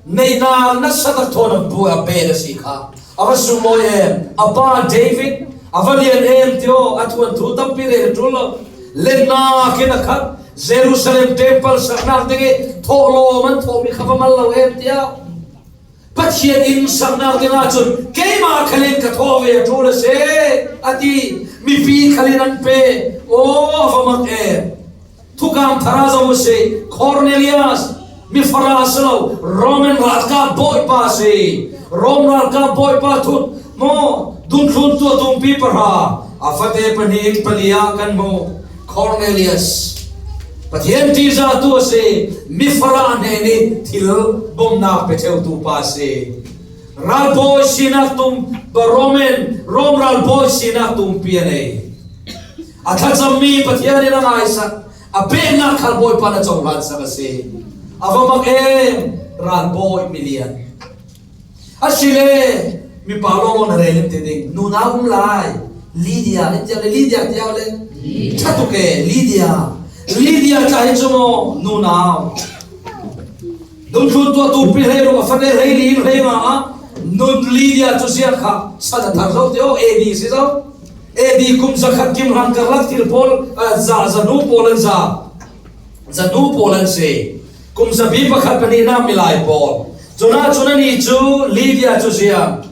Neihnak nasa tak thawn a bu a pe a si kha. A va sum mawi em. A pa David, a va lian em tio, a thuanthu tampi rel a ṭul lo. Lennak in a khat, Jerusalem temple saknak ding i thawhlawm an thawhmi kha va mal lo em tiah. Pathian inn saknak ding ahcun keimah khal in ka thawh ve a ṭul a si, a ti. Mipi khal in an pe. Aw, a va mak em. Thukam thar ah zoh u sih, Cornelius, mi farah a si lo, Roman ralkap bawipa a si. Rom ralkap bawipa thut maw, dungthluntu a tumpi pahra, a fate pahnih in pali ah kan hmu. Cornelius, Pathian ṭihzahtu a si, mi farah hnen i thil bawmhnak pe ṭheutu pa a si. Ralbawi sinak tum, Roman, Rom ralbawi sinak tumpi a nei. A thlacammi Pathian in a ngaisak, a peknak khal Bawipa na cohlansak a si. A va mak em, ralbawi milian. A si le, mipa lawlaw na rel in ti ding. Nunau um lai. Lydia, in tiang le, Lydia tiang le. Ṭha tuk e, Lydia. Lydia tla hi cu maw, nunau. Dungthluntu a tumpi hleiruk a fate hleili in hleinga ah nun Lydia cu ziang kha san a thar zo tio, A D si zo. A D kum zakhat kim hlan karlak thil pawl, ah, za, zanu pawl an za. Zanu pawl an si. Kum zapi pakhat pahnihnak milai pawl. Cunah cun anih cu Lydia cu ziang.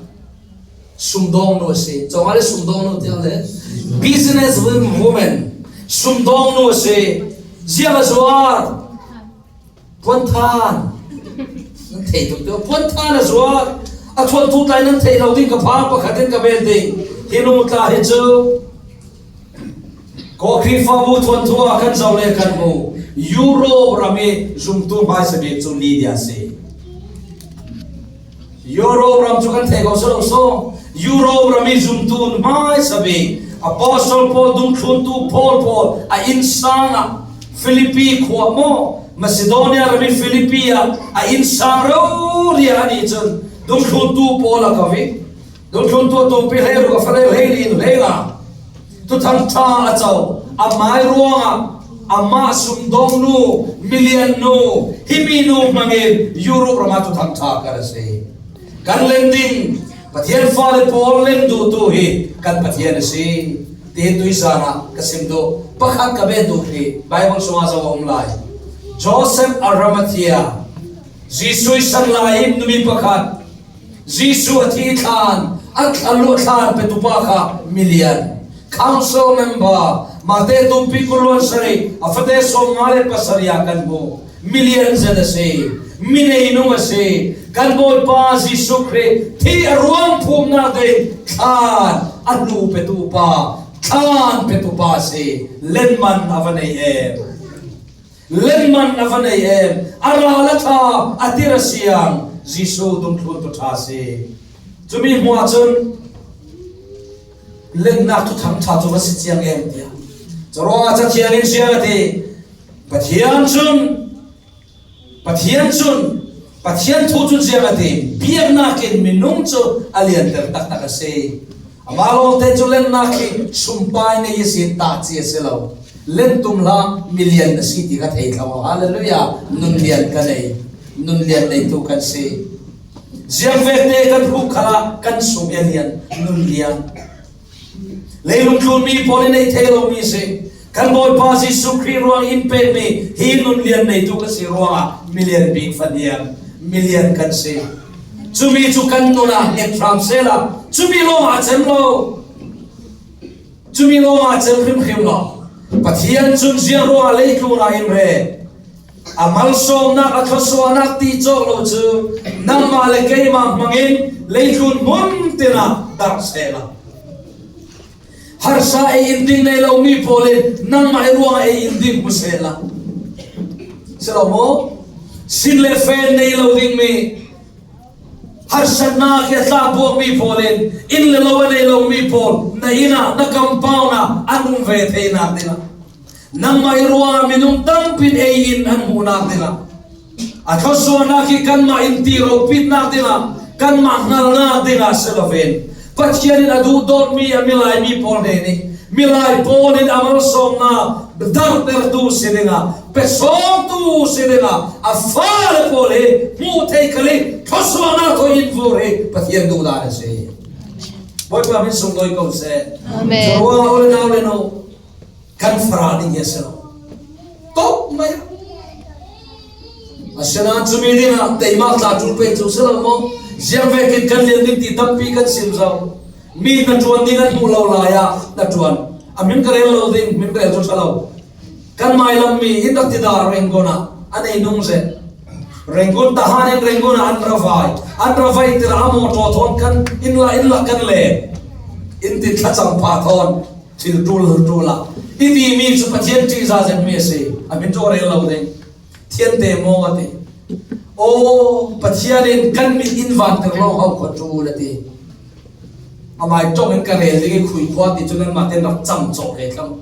Sumdawngnu a si. Cawngah le sumdawngnu tiang le business woman. Sumdawngnu a si. Ziang a zuar. Puanthan. Nan thei tuk tio. Puanthan a zuar. A thuanthu tlai nan thei lo ding ka pha pakhat in ka bet ding. Hi nu tla hi cu. Kawhhri fabu thuanthu ah kan zoh le kan hmu. Europe ram i zumtu hmaisa bik cu Lydia a si. Europe ram cu kan thei ko si lo so. Europe ram i zumtu hmaisa bik. Apostol Paul dungthluntu Paul pawl a innsang ah Philippi khua maw, Macedonia ram i Philippi ah a innsang rori a nih cun dungthluntu Paul a ko hi. Dungthluntu a tumpi hleiruk a fale hleili in hlei nga. Thuthang ṭha a co, a mai ruangah amah sumdawngnu, miliannu, himi nu hmangin Europe ramah thuthang ṭha kan a si. Kan len ding Pathian fale pawl len duhtu hi kan Pathian a si. Tihin tuizan ah ka sim duh pakhat ka bet duh hi, Bible sungah zo a um lai. Joseph Arimathea, Jesuh i san lai in numi pakhat, Jesuh a thi thlan, a thlan luh thlan petupa kha milian. Council member, Mate tumpi kul luan sarih, a fate sawmnga le pasarih a kan hmu. Milian zet a si, mi neinung a si. Kan Bawipa Jesuh Khrih thi a ruang phumnak ding thlan a hnu petupa, thlan petupa a si. Lenman a va nei em? Lenman a va nei em? A ral a ṭha, a tir a siang, Jesuh dungthluntu ṭha a si. Cumi hmuah cun lennak thuthang ṭha cu va si ciang em tiah. Curuangah Cathiang in ziang a ti, Pathian cun, Pathian cun, Pathian thu cun ziang a ti, biaknak in minung cu a lianter taktak a si. Amah lawngte cu lennak hi sumpai ngei ihsin tahci a si lo. Lentum hlah milian a si ti kha thei thlo. Hallelujah! Nun lian ka nei, nun lian neitu kan si. Ziangvek te kan hruh khalah kan sum a lian, nun lian. Leilung tlunmi pawl i neih thei lomi si. Kan Bawipa Jesuh Khrih ruang in pekmi hi nun lian neitu kan si ruangah milian bik faniam, milian kan si. Cumi cu kan nun ah nget hram sehla, cumi lawngah a cem lo. Cumi lawngah a cem hrimhrim lo. Pathian cun ziang ruangah leitlun ah in re? A malsawmnak, a thluasuahnak ti cawk lo cu nangmah le keimah hmangin leitlun hmun tinah darh sehla. Harsa ei in ding nei lomi pawl in nangmah i ruangah ei in ding hmu sehla. Si lo maw? Sin le fen nei lo dingmi, harsatnak hi a tlakbuakmi pawl in, inn le lo a nei lomi pawl, na inn ah, na compound ah an um ve theinak dingah, nangmah i ruangah minung tampi in ei in an hmuhnak dingah, a thluasuahnak hi kanmah in ti ropitnak dingah, kanmah hngalnak dingah si loin, Pathian in a duhdawtmi a milai mi pawl hnen i, milai pawl in a malsawmnak darhtertu si dingah, pesawmtu si dingah, a fale pawl hi hmuh theih khal i thluasuahnak thawi in vur hi Pathian duhdan a si. Bawipa min sunglawi ko seh. Amen. Curuangah u le nau le nu, kan farah ding hi a si lo. Tok mai. Asinain cumi dingah teimak tla ṭul pei cu si lo maw? Ziangvekin kan lian ding ti tampi kan sim zo. Mi hnaṭuan ding an hmuh lo lai ah hnaṭuan. A hmin ka rel lo ding, hmin ka rel cu ṭha lo. Kan mailam mi in rak ti dah Rangoon ah a nei nung zet. Rangoon tahan in Rangoon ah an ra vai. An ra vai tirah a mawṭaw thawn kan inn lah, inn lah kan len. In ti thlacam pha thawn. Thil ṭul, ṭul ah i timi cu Pathian ṭihzah zetmi a si. A hmin cu a rel lo ding. Thiante maw a ti. Aw, Pathian in kan mit in vanter lawng ho khuaṭul a ti. Amai ṭong in ka rel ding i khui khua ti cu nanmah tein rak cam cawh ve thlam.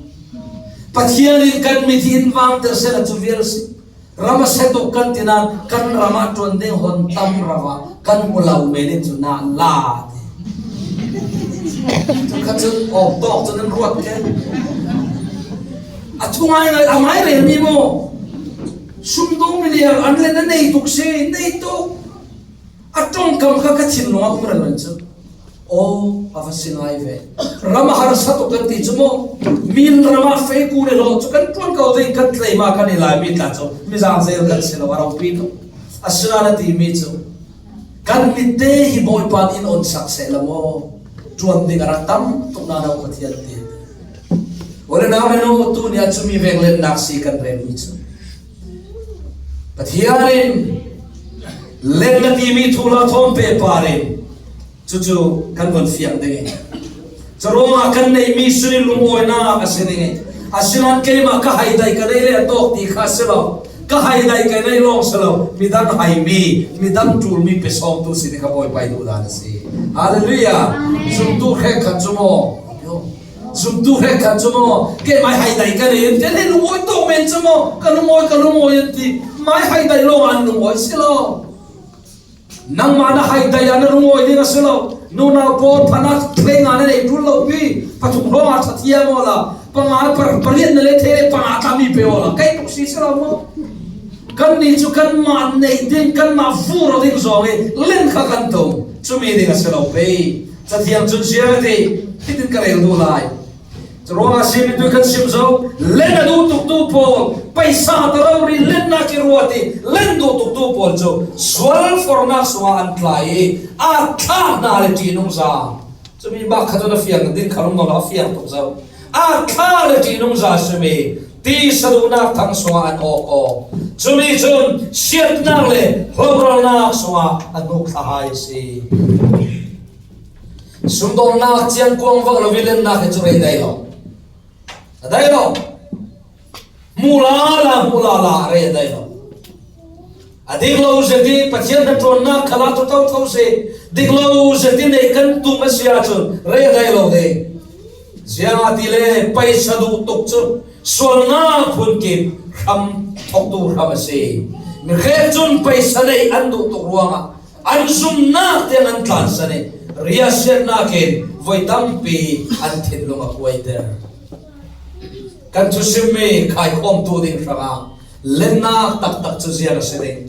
Pathian in kan mit hi in vangter sehla cu vial si. Ram a si tuk kan ti nain kan ram ah ṭuan ding hon tam ram ah kan hmu lo men in cu na la ti. Cu kha cun awk tawk cu nan ruat ke. A thungai ngai a mai rel mi maw? Sumdawng mi liang an le na nei tuk si, nei tuk. A ṭongkam kha ka thinlung ah um rero cu. Aw, a va si ngai ve. Ram a harsa tuk kan ti cu maw? Min ram ah fei ku le hlawh cu kan ṭuan ko ding kan tleima kan i laimi tla cu mizang zel kan si lo a ropi tuk. Asinain a timi cu kan mitte hi Bawipa in onsak seh la maw? Ṭuan ding a rak tam tuk na lo Pathian ti. Ole nau le nu, tu nia cumi venglennak si kan relmi cu. Pathian in lenna timi thuhla thawn pehpar in cucu kan von fiang ding i, curuangah kan neihmi sin i lungawinak a si ding i, asinain keimah ka haidaih ka neih le a tawk ti kha a si lo. Ka haidaih ka neih lawng si lo, midang haimi, midang ṭulmi pe sawmtu si ding kha Bawipa i duhdan a si. Hallelujah. Amen. Zumtu hrekkhat cu maw? Zumtu hrekkhat chu maw, keimah hi haidai ka nei in, kei le lungawi tawh men chu maw, ka lungawi, ka lungawi an ti. Mah hi haidai lo an lungawi si lo. Nangmah na hi haidai a na lungawi ding a si lo. Nunau pawl phatna thleng a na nei tul lo pi. Pathum hrawng a ṭha thiam aw la. Panga pa, pariat na le thei le panga tla mi pe aw la. Kei tuk si si lo maw? Kannih chu kanmah neih ding, kanmah vur aw ding zawng hi len kha kan tum. Chumi ding a si lo pei. Cathiang chun ziang a ti, hitin ka rel duh lai. Ruangah siam in tu kan sim zo, len a duh tuktu pawl, paisa ta lo ri, lenna kiruat i, len duh tuktu pawl chu sual forhnak sungah an tlai i, a thlak hna le ṭihnungza. Chumi bak khat a fiang ding kha lungdong lo a fiang tuk zo. A thlak le ṭihnungza simi, tisa duhnak thang sungah an awk aw. Chumi cun siatnak le hloralnak sungah an hnuk thla hai a si. Sumdawlnak ciang kuang vak lo i lennak hi cu rei dai lo. A dai lo. Hmuh lala, hmuh lala a rei a dai lo. A dik lo zet i Pathian hnaṭuannak khalah tho tho tho si. Dik lo zet i neih kan tum a si ahcun rei a dai lo ding. Ziangahtile paisa duh tuk cu sualnak phun kip hram thawktu hram a si. Mi hrek cun paisa neih an duh tuk ruangah an zumnak tiang an tlansan i riahsiatnak in voi tampi an thinlung a kuaiter. Kan thusimmi khaikhawmtu ding hrangah lennak taktak cu ziang a si ding.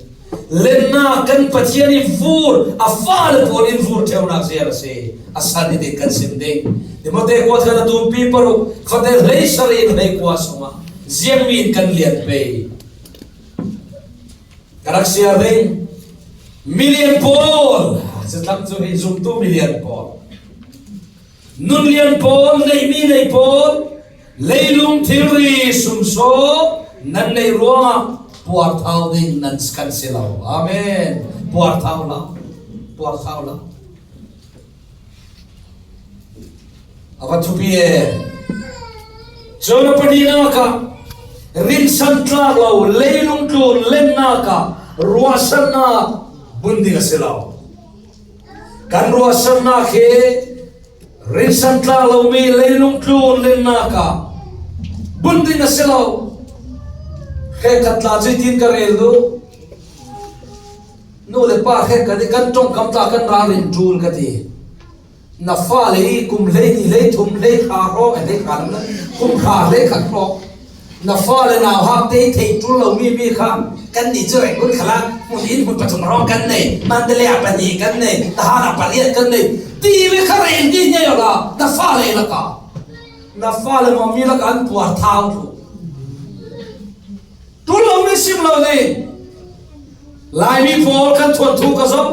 Lennak kan Pathian i vur, a fale pawl in vur ṭheunak ziang a si. A san hi ding kan sim ding. Timote kuat khat a tumpi paruk, fate hleisarih in hleikua sungah ziangmi in kan lian pei. Ka rak siar ding. Milian pawl, cutlang cu hi zumtu milian pawl. Nun lian pawl, neihmi nei pawl, leilung thilri sumsaw nan neih ruangah puarthau ding nan kan si lo. Amen. Puarthau lo. Puarthau lo. A va thupi e. Cun a pahnihnak ah rinsan tlak lo, leilung tlun lennak ah ruahsannak bun ding a si lo. Kan ruahsannak hi rinsan tlak lomi leilung tlun lennak ah bun ding a si lo. Hrekkhat tla cu hitin ka rel duh. Nu le pa hrekkhat i kan ṭongkam tla kan ralrin ṭul ka ti. Na fale i kum hleihnih, hleithum, hleihra hrawng, eh, hleihra lam lo, kum hra, hleikhat hrawng. Na fale nauhak te i theih ṭul lomi mi kha kannih cu Rangoon khalah hmun in hmun pathum hrawng kan nei, Mandalay ah pahnih kan nei, Tahan ah pariat kan nei, ti mi kha rel dih ngei awla na fale lakah, na fale mawmi lakah an puar thau thlu. Ṭul lomi sim lo ding. Laimi pawl kan thuanthu ka zoh.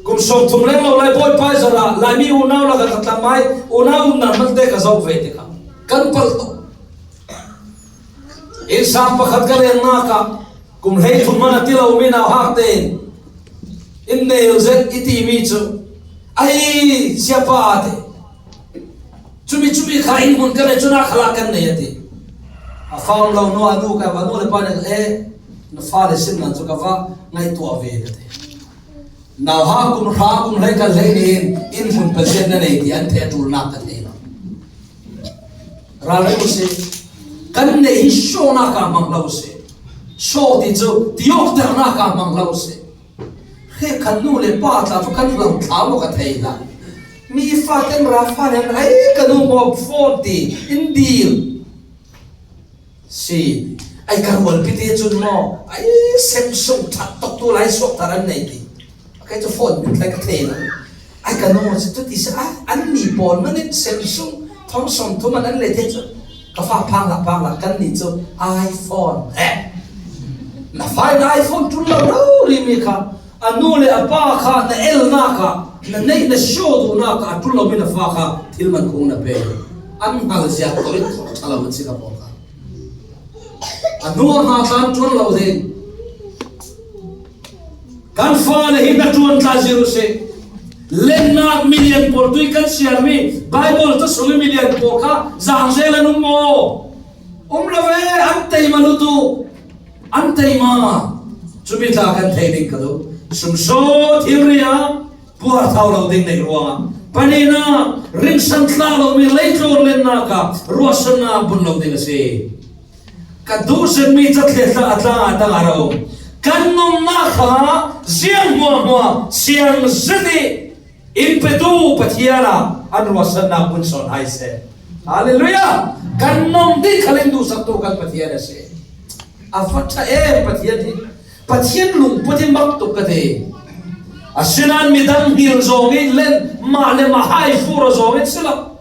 Kum sawmthum leng lo lai Bawipa i zarh ah Laimi unau lakah ka tlamai, unau umnak hmante ka zoh ve tikah kan palh tuk. Innsang pakhat ka lennak ah kum hleithum hmanh a ti lomi nauhak tein in neu zet i timi cu, ai, siapa a ti. Cumi, cumi kha in hmun kan nei, cun a khalah kan nei a ti. A fam lo nu, a nu ka va, nu le pa nih, eh, na fale simnak cu ka va ngaihtuah ve ka ti. Nauhak kum hra, kum hleikhat, hleihnih in in hmun paziat na nei ti an theih a ṭulnak ka thei lo. Ralring u sih. Kan neih hi shawnak ah hmang lo u sih. Shaw ti cu tiawkternak ah hmang lo u sih. Hrekkhat nu le pa tla cu kan hlo thlau maw ka thei hlah. Mi fate mara fale in, ai, ka nu maw phone ti in dil. Si. Ai, ka rualpi te cun maw, ai, Samsung ṭhat tuk tu lai suak tar an nei ti. Kei cu phone min tlai ka thei lo. Ai, ka nu cu tu ti si, ai, annih pawl man in Samsung thong sawmthum an an lei te cu. Ka fa phang hlah, phang hlah, kannih cu iPhone. Eh. Na fa in iPhone ṭul lo rori mi kha, a nu le a pa kha na elnak ah, na neih na show duhnak ah a ṭul lomi na fa kha thil man kung na pe. An hngal ziak tawh in thawh ṭha lo an si ka pawl kha. A hnu a hna tlan ṭuan lo ding. Kan fale hi hnaṭuan tla zir u sih. Lennak milian pawl tui kan siarmi Baibal ca sung i milian pawl kha zangzel an um maw? Um lo e, an tei ma lutu. An tei ma. Cumi tla kan thei ding ka duh. Sumsaw thilri ah puarthau lo ding nei ruangah Panina, ringsan tla lo mi leitlun lenna ka ruahsanna bun lo ding a si. Ka duhzet mi cathliat tla a tla a tang a ro. Kan nunna kha ziang hmuahhmuah siang zet i in petu Pathian a an ruahsanna bun sawn hai se. Halleluiah! Kan nung ding khalin duhsaktu kan Pathian a si. A va ṭha em Pathian hi. Pathian lungput hi mak tuk ka ti. Asinain midang hngil zawng in len mah le mah hai fur a zawng in si lo.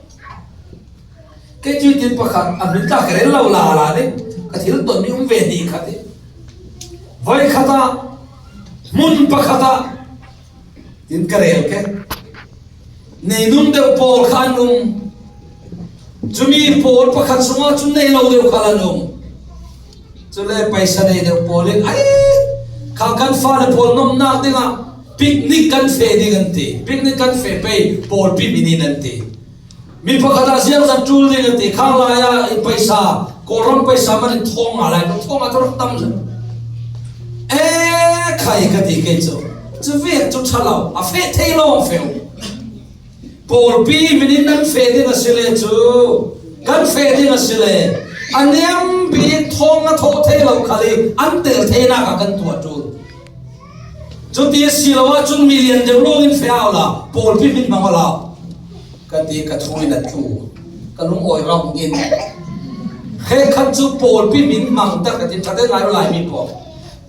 Kei cu tin pakhat a min tla ka rel lo lala ding. Ka thil ton mi um ve ni khat hi. Voi khatah, hmun pakhatah, tin ka rel ke. Nei nung deuh pawl kha an um. Cumi pawl pakhat sungah cun nei lo deuh khal an um. Cule paisa nei deuh pawl in, ai, kha kan fale pawl nomnak dingah picnic kan feh ding an ti. Picnic kan feh pei pawlpi minin an ti. Mi pakhat ah ziangzat ṭul ding a ti, khang lai ah i paisa, Kawlram paisa man in thawng nga lai, thawng nga thawng tam zat. E, khai ka ti kei cu. Cu vek cu ṭha lo, a feh thei lo, a feh. Pawlpi minin nan feh ding a si le cu, kan feh ding a si le, a niam bik thawng a thawh thei lo khal i an tel theinak ah kan tuah ṭul. Cuti a si lo ahcun milian deuh lawng in feh awla, pawlpi min hmang awla. Ka ti ka thu in a tlu. Ka lungawi rau in. He khat cu pawlpi min hmang tak ka ti, ṭha te ngai Laimi pawl.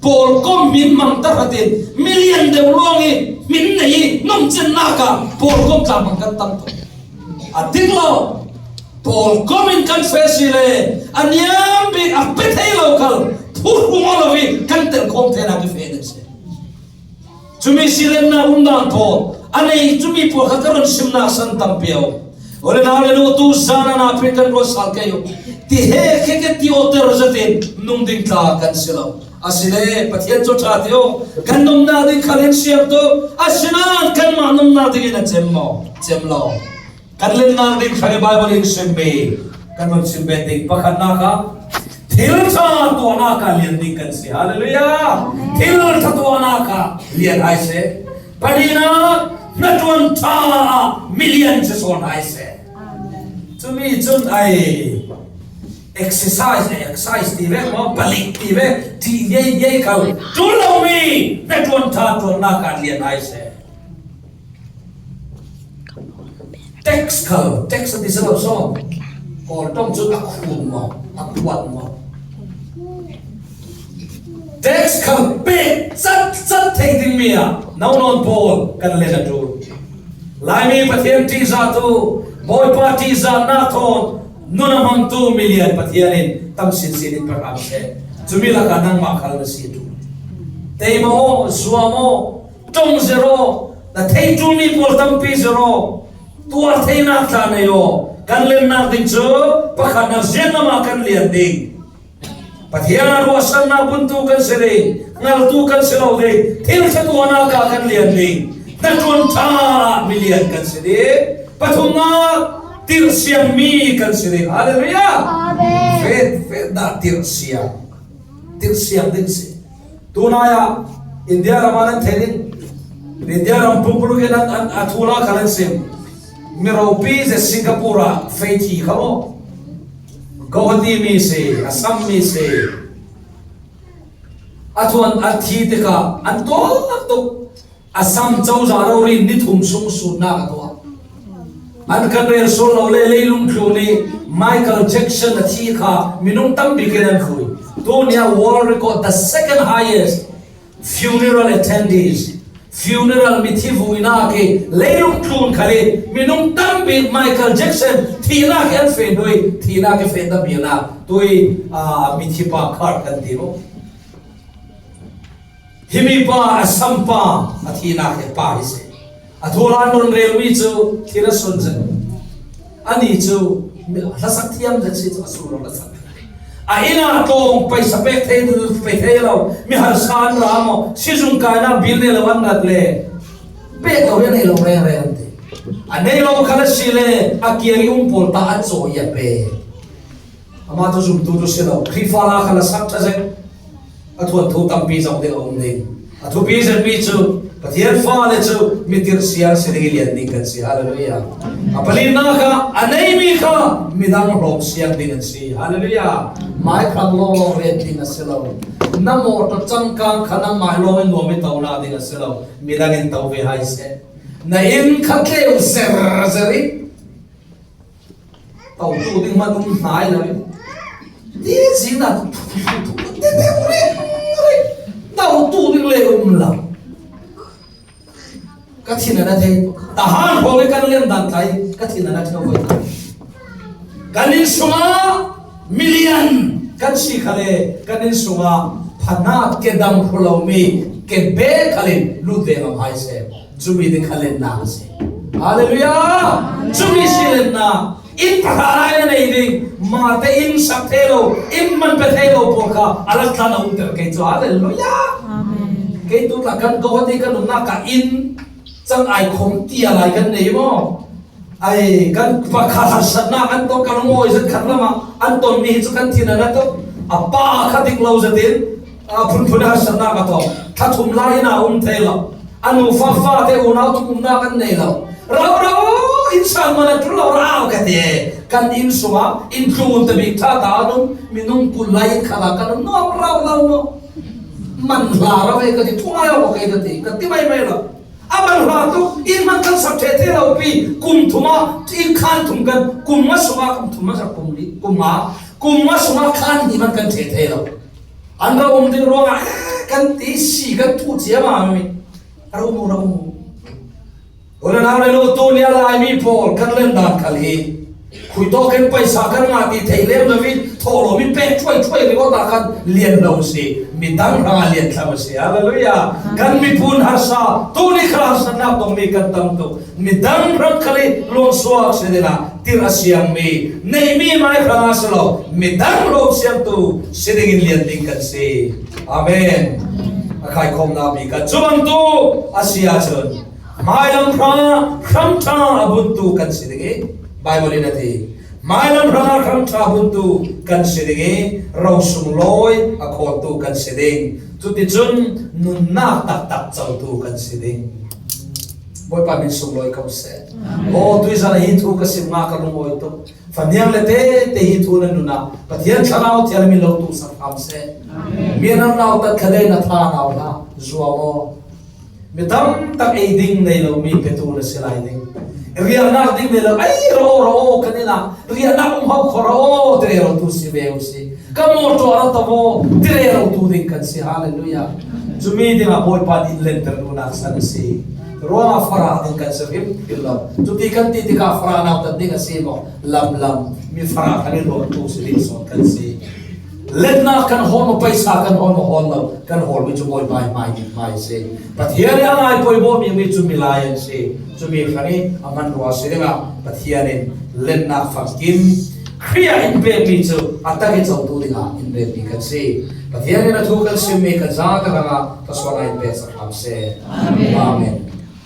Pawlkom min hmang tak ka ti, milian deuh lawng i min nei i nungcinnak ah pawlkom tla hmang kan tam tuk. A dik lo. Pawlkom in kan feh si le, a niam bik a pe thei lo khal, phut hung aw lo i kan telkhawm theinak i feh deuh si. Cumi silenna umdan pawl, a nei cumi pawl kha ka run simnak san tampi a um. Ole nau le nu tu zan a na pin kan ruat sal kei u. Ti he khe ke ti awter zetin nung ding tla kan si lo. A si le Pathian cu ṭha ti u. Kan nunnak ding khal in siam tu. Asinain kanmah nunnak ding in a cem maw? Cem lo. Kan lennak ding kha Bible in simmi kan van sim bet ding. Pakhatnak ah thil ṭha tuahnak ah lian ding kan si. Halleluiah! Thil ṭha tuahnak ah lian hai seh. Palinak hnaṭuan ṭha ah milian si sawn hai seh. Cumi cun ai exercise, exercise ti ve maw, palik ti ve, ti ye ye khal ṭul lomi hnaṭuan ṭha tuahnak ah lian hai seh. Tax khal, tax a ti si lo saw. Kawl ṭong cu a khum maw, a puat maw. Tax khal pek cat cat thei dingmi ah no nawn pawl kan len a ṭul. Laimi Pathian ṭihzahtu, Bawipa ṭihzahnak thawn nun a hmangtu milian Pathian in tam sinsin in pe hram seh. Cumi lakah nangmah khal na si a ṭul. Tei maw, zuam maw, ṭong zero, na thei ṭulmi pawl tampi zero, tuar theinak tla nei aw. Kan lennak ding cu pakhatnak zianghlam ah kan lian ding. Pathian a ruahsannak buntu kan si ding, hngaltu kan si lo ding, thil ṭha tuahnak ah kan lian ding, hnaṭuan ṭha ah milian kan si ding, pathumnak tirhsiangmi kan si ding. Halleluiah! Amen. Fet, fet dah tirhsiang. Tirhsiang ding si. Tunai ah India ram ah nan theih ding. India ram pumpuluk in an, an, a thu la kha nan sim. Miropi zet Singapore ah fei thi kha maw. Guwahati mi si, Assam mi si. A thuan a thi tikah an tuah tuk. Assam cozah rori ni thum sung sutnak a tuah. An kan rel sual lo le leilung tlun i Michael Jackson a thi kha minung tam bik in an hlui. Tuni ah world record, the second highest funeral attendees. Funeral mithi vuinak i leilung tlun khal i minung tam bik Michael Jackson thihnak i an feh hnu i thihnak i feh tam bianak tui, ah, mithi pa khar kan ti lo. Himi pa, Assam pa, a thihnak he pa hi si. A thu la nun relmi cu thil a sun zet. Ani cu hlasak thiam zet si cu a sun lo hlasak. A inn ah tlawng paisa pek thei, pek thei lo, mi harsa an ra maw, sizung kainak bil nei lo an rat le. Pek lo hi a nei lo rengreng an ti. A nei lo kha a si le, a kiang i um pawl ta an caw i a pe. Amah cu zumtu tu si lo. Khrihfa la kha la sak ṭha zet. A thuanthu tampi zong ding a um ding. A thupi zetmi cu Pathian fale cu mi tirhsiang si ding i lian ding kan si. Hallelujah. A palinak kha a neimi kha midang hrawmsiang ding an si. Hallelujah. Mai khat lawng lawng ret ding a si lo. Na mawtaw cangkang kha nangmah lawng in nuam i to na ding a si lo. Midang in to ve hai seh. Na inn kha tleu zer zer i to tu ding hman um hnai lo. Ti zina tu tu tu tu tu tu tu tu tu tu tu ding le um lo. Ka thin a na thei. Tahan hrawng i kan lian dan tlai. Ka thin a na thei hoi. Kan inn sungah milian kan si kha le, kan inn sungah phana kedam hru lomi kebe khalin lut ve ngam hai seh. Cumi ding kha lennak a si. Hallelujah! Cumi si lennak. Inn pahra lai na nei ding, mate inn sak thei lo, inn man pe thei lo pawl kha a rak tlan a umter kei cu. Hallelujah! Amen. Kei tu tla kan ko hati kan umnak ka inn cang ai khom tia lai kan nei maw? Ai, kan pakhat harsatnak an ton, kan mawi zat khat lamah an ton mi hi cu kan thin a na tuk. A pa kha dik lo zatin, a phunphun harsatnak a ton. Tha thum lai in a um thei lo. A nu fa fate unau tuk umnak an nei lo. Rau rau, inn sang man a tul lo rau ka ti. Kan inn sungah, inn tlun ta bik tha ta an um, minung kul lai inn khat ah kan um nuam rau lo maw? Man hla rau e ka ti, thungai aw ka ti, ka ti mai mai lo. A man hla tu, inn man kan sak ṭheh ṭheh lo pi, kum thum ah, inn khan thum kan, kum nga sungah, kum thum nga sak kum li, kum nga, kum nga sungah khan hnih man kan ṭheh ṭheh lo. An rak um ding ruangah, eh, kan ti si kan thu cia ma mi. A rak um, rak um. Unau le nu, tu nia Laimi pawl kan len dan khal hi. Khui tawk in paisa kan ngah ti thei lem lo i, thawh lo mi pek thuai thuai ringawt ah khan lian lo si. Midang hrangah lian thlam a si. Hallelujah. Kan miphun harsa, tu ni kha harsatnak tongmi kan tam tuk. Midang hrang khal i luangsuak si dingah tirh a siangmi, neihmi mai hrangah si lo, midang lawm siangtu si dingin lian ding kan si. Amen. A khaikhawmnak mi kan cu bantuk a si ahcun, hmailam hrang, hramṭha a buntu kan si ding i, Baibal in a ti. Hmailam hrangah hramṭha buntu kan si ding i, ro sunglawi a khawltu kan si ding. Cuticun nunnak taktak cotu kan si ding. Bawipa min sunglawi ko seh. Aw, tuizan ah hi thu ka sim nga ka lungawi tuk. Faniang le tete hi thu nan nun ah Pathian thlarau thial min lo tu sak hram seh. Amen. Mi nan nau tat kha le na tha nau hna zuam aw. Mi tam tak ei ding nei lo mi petu na si lai ding. Riahnak ding nei lo, ei, ro, ro, kan inn ah riahnak um hau kho ro, ti rero tu si ve u si. Ka mawṭaw a rak to aw, ti rero tu ding kan si. Hallelujah. Cumi dingah Bawipa nih lenter duhnak san a si. Ruangah farah ding kan si hrim hrim lo. Cuti kan ti tikah farah nautat ding a si maw? Lam lam. Mi farah kan i ruang tu si ding sawn kan si. Letnak kan hawl maw, paisa kan hawl maw, hawl lo, kan hawlmi cu Bawipa hmai ding hmai a si. Pathian i a ngai poimawhmi mi cu milai an si. Cumi hrang i a hmanrua si dingah Pathian in letnak famkim Khrih ah in pekmi cu a tak i cotu dingah in pekmi kan si. Pathian in a thu kan simmi kan zaangah thlawsuah in pek sak hram seh. Amen. Amen.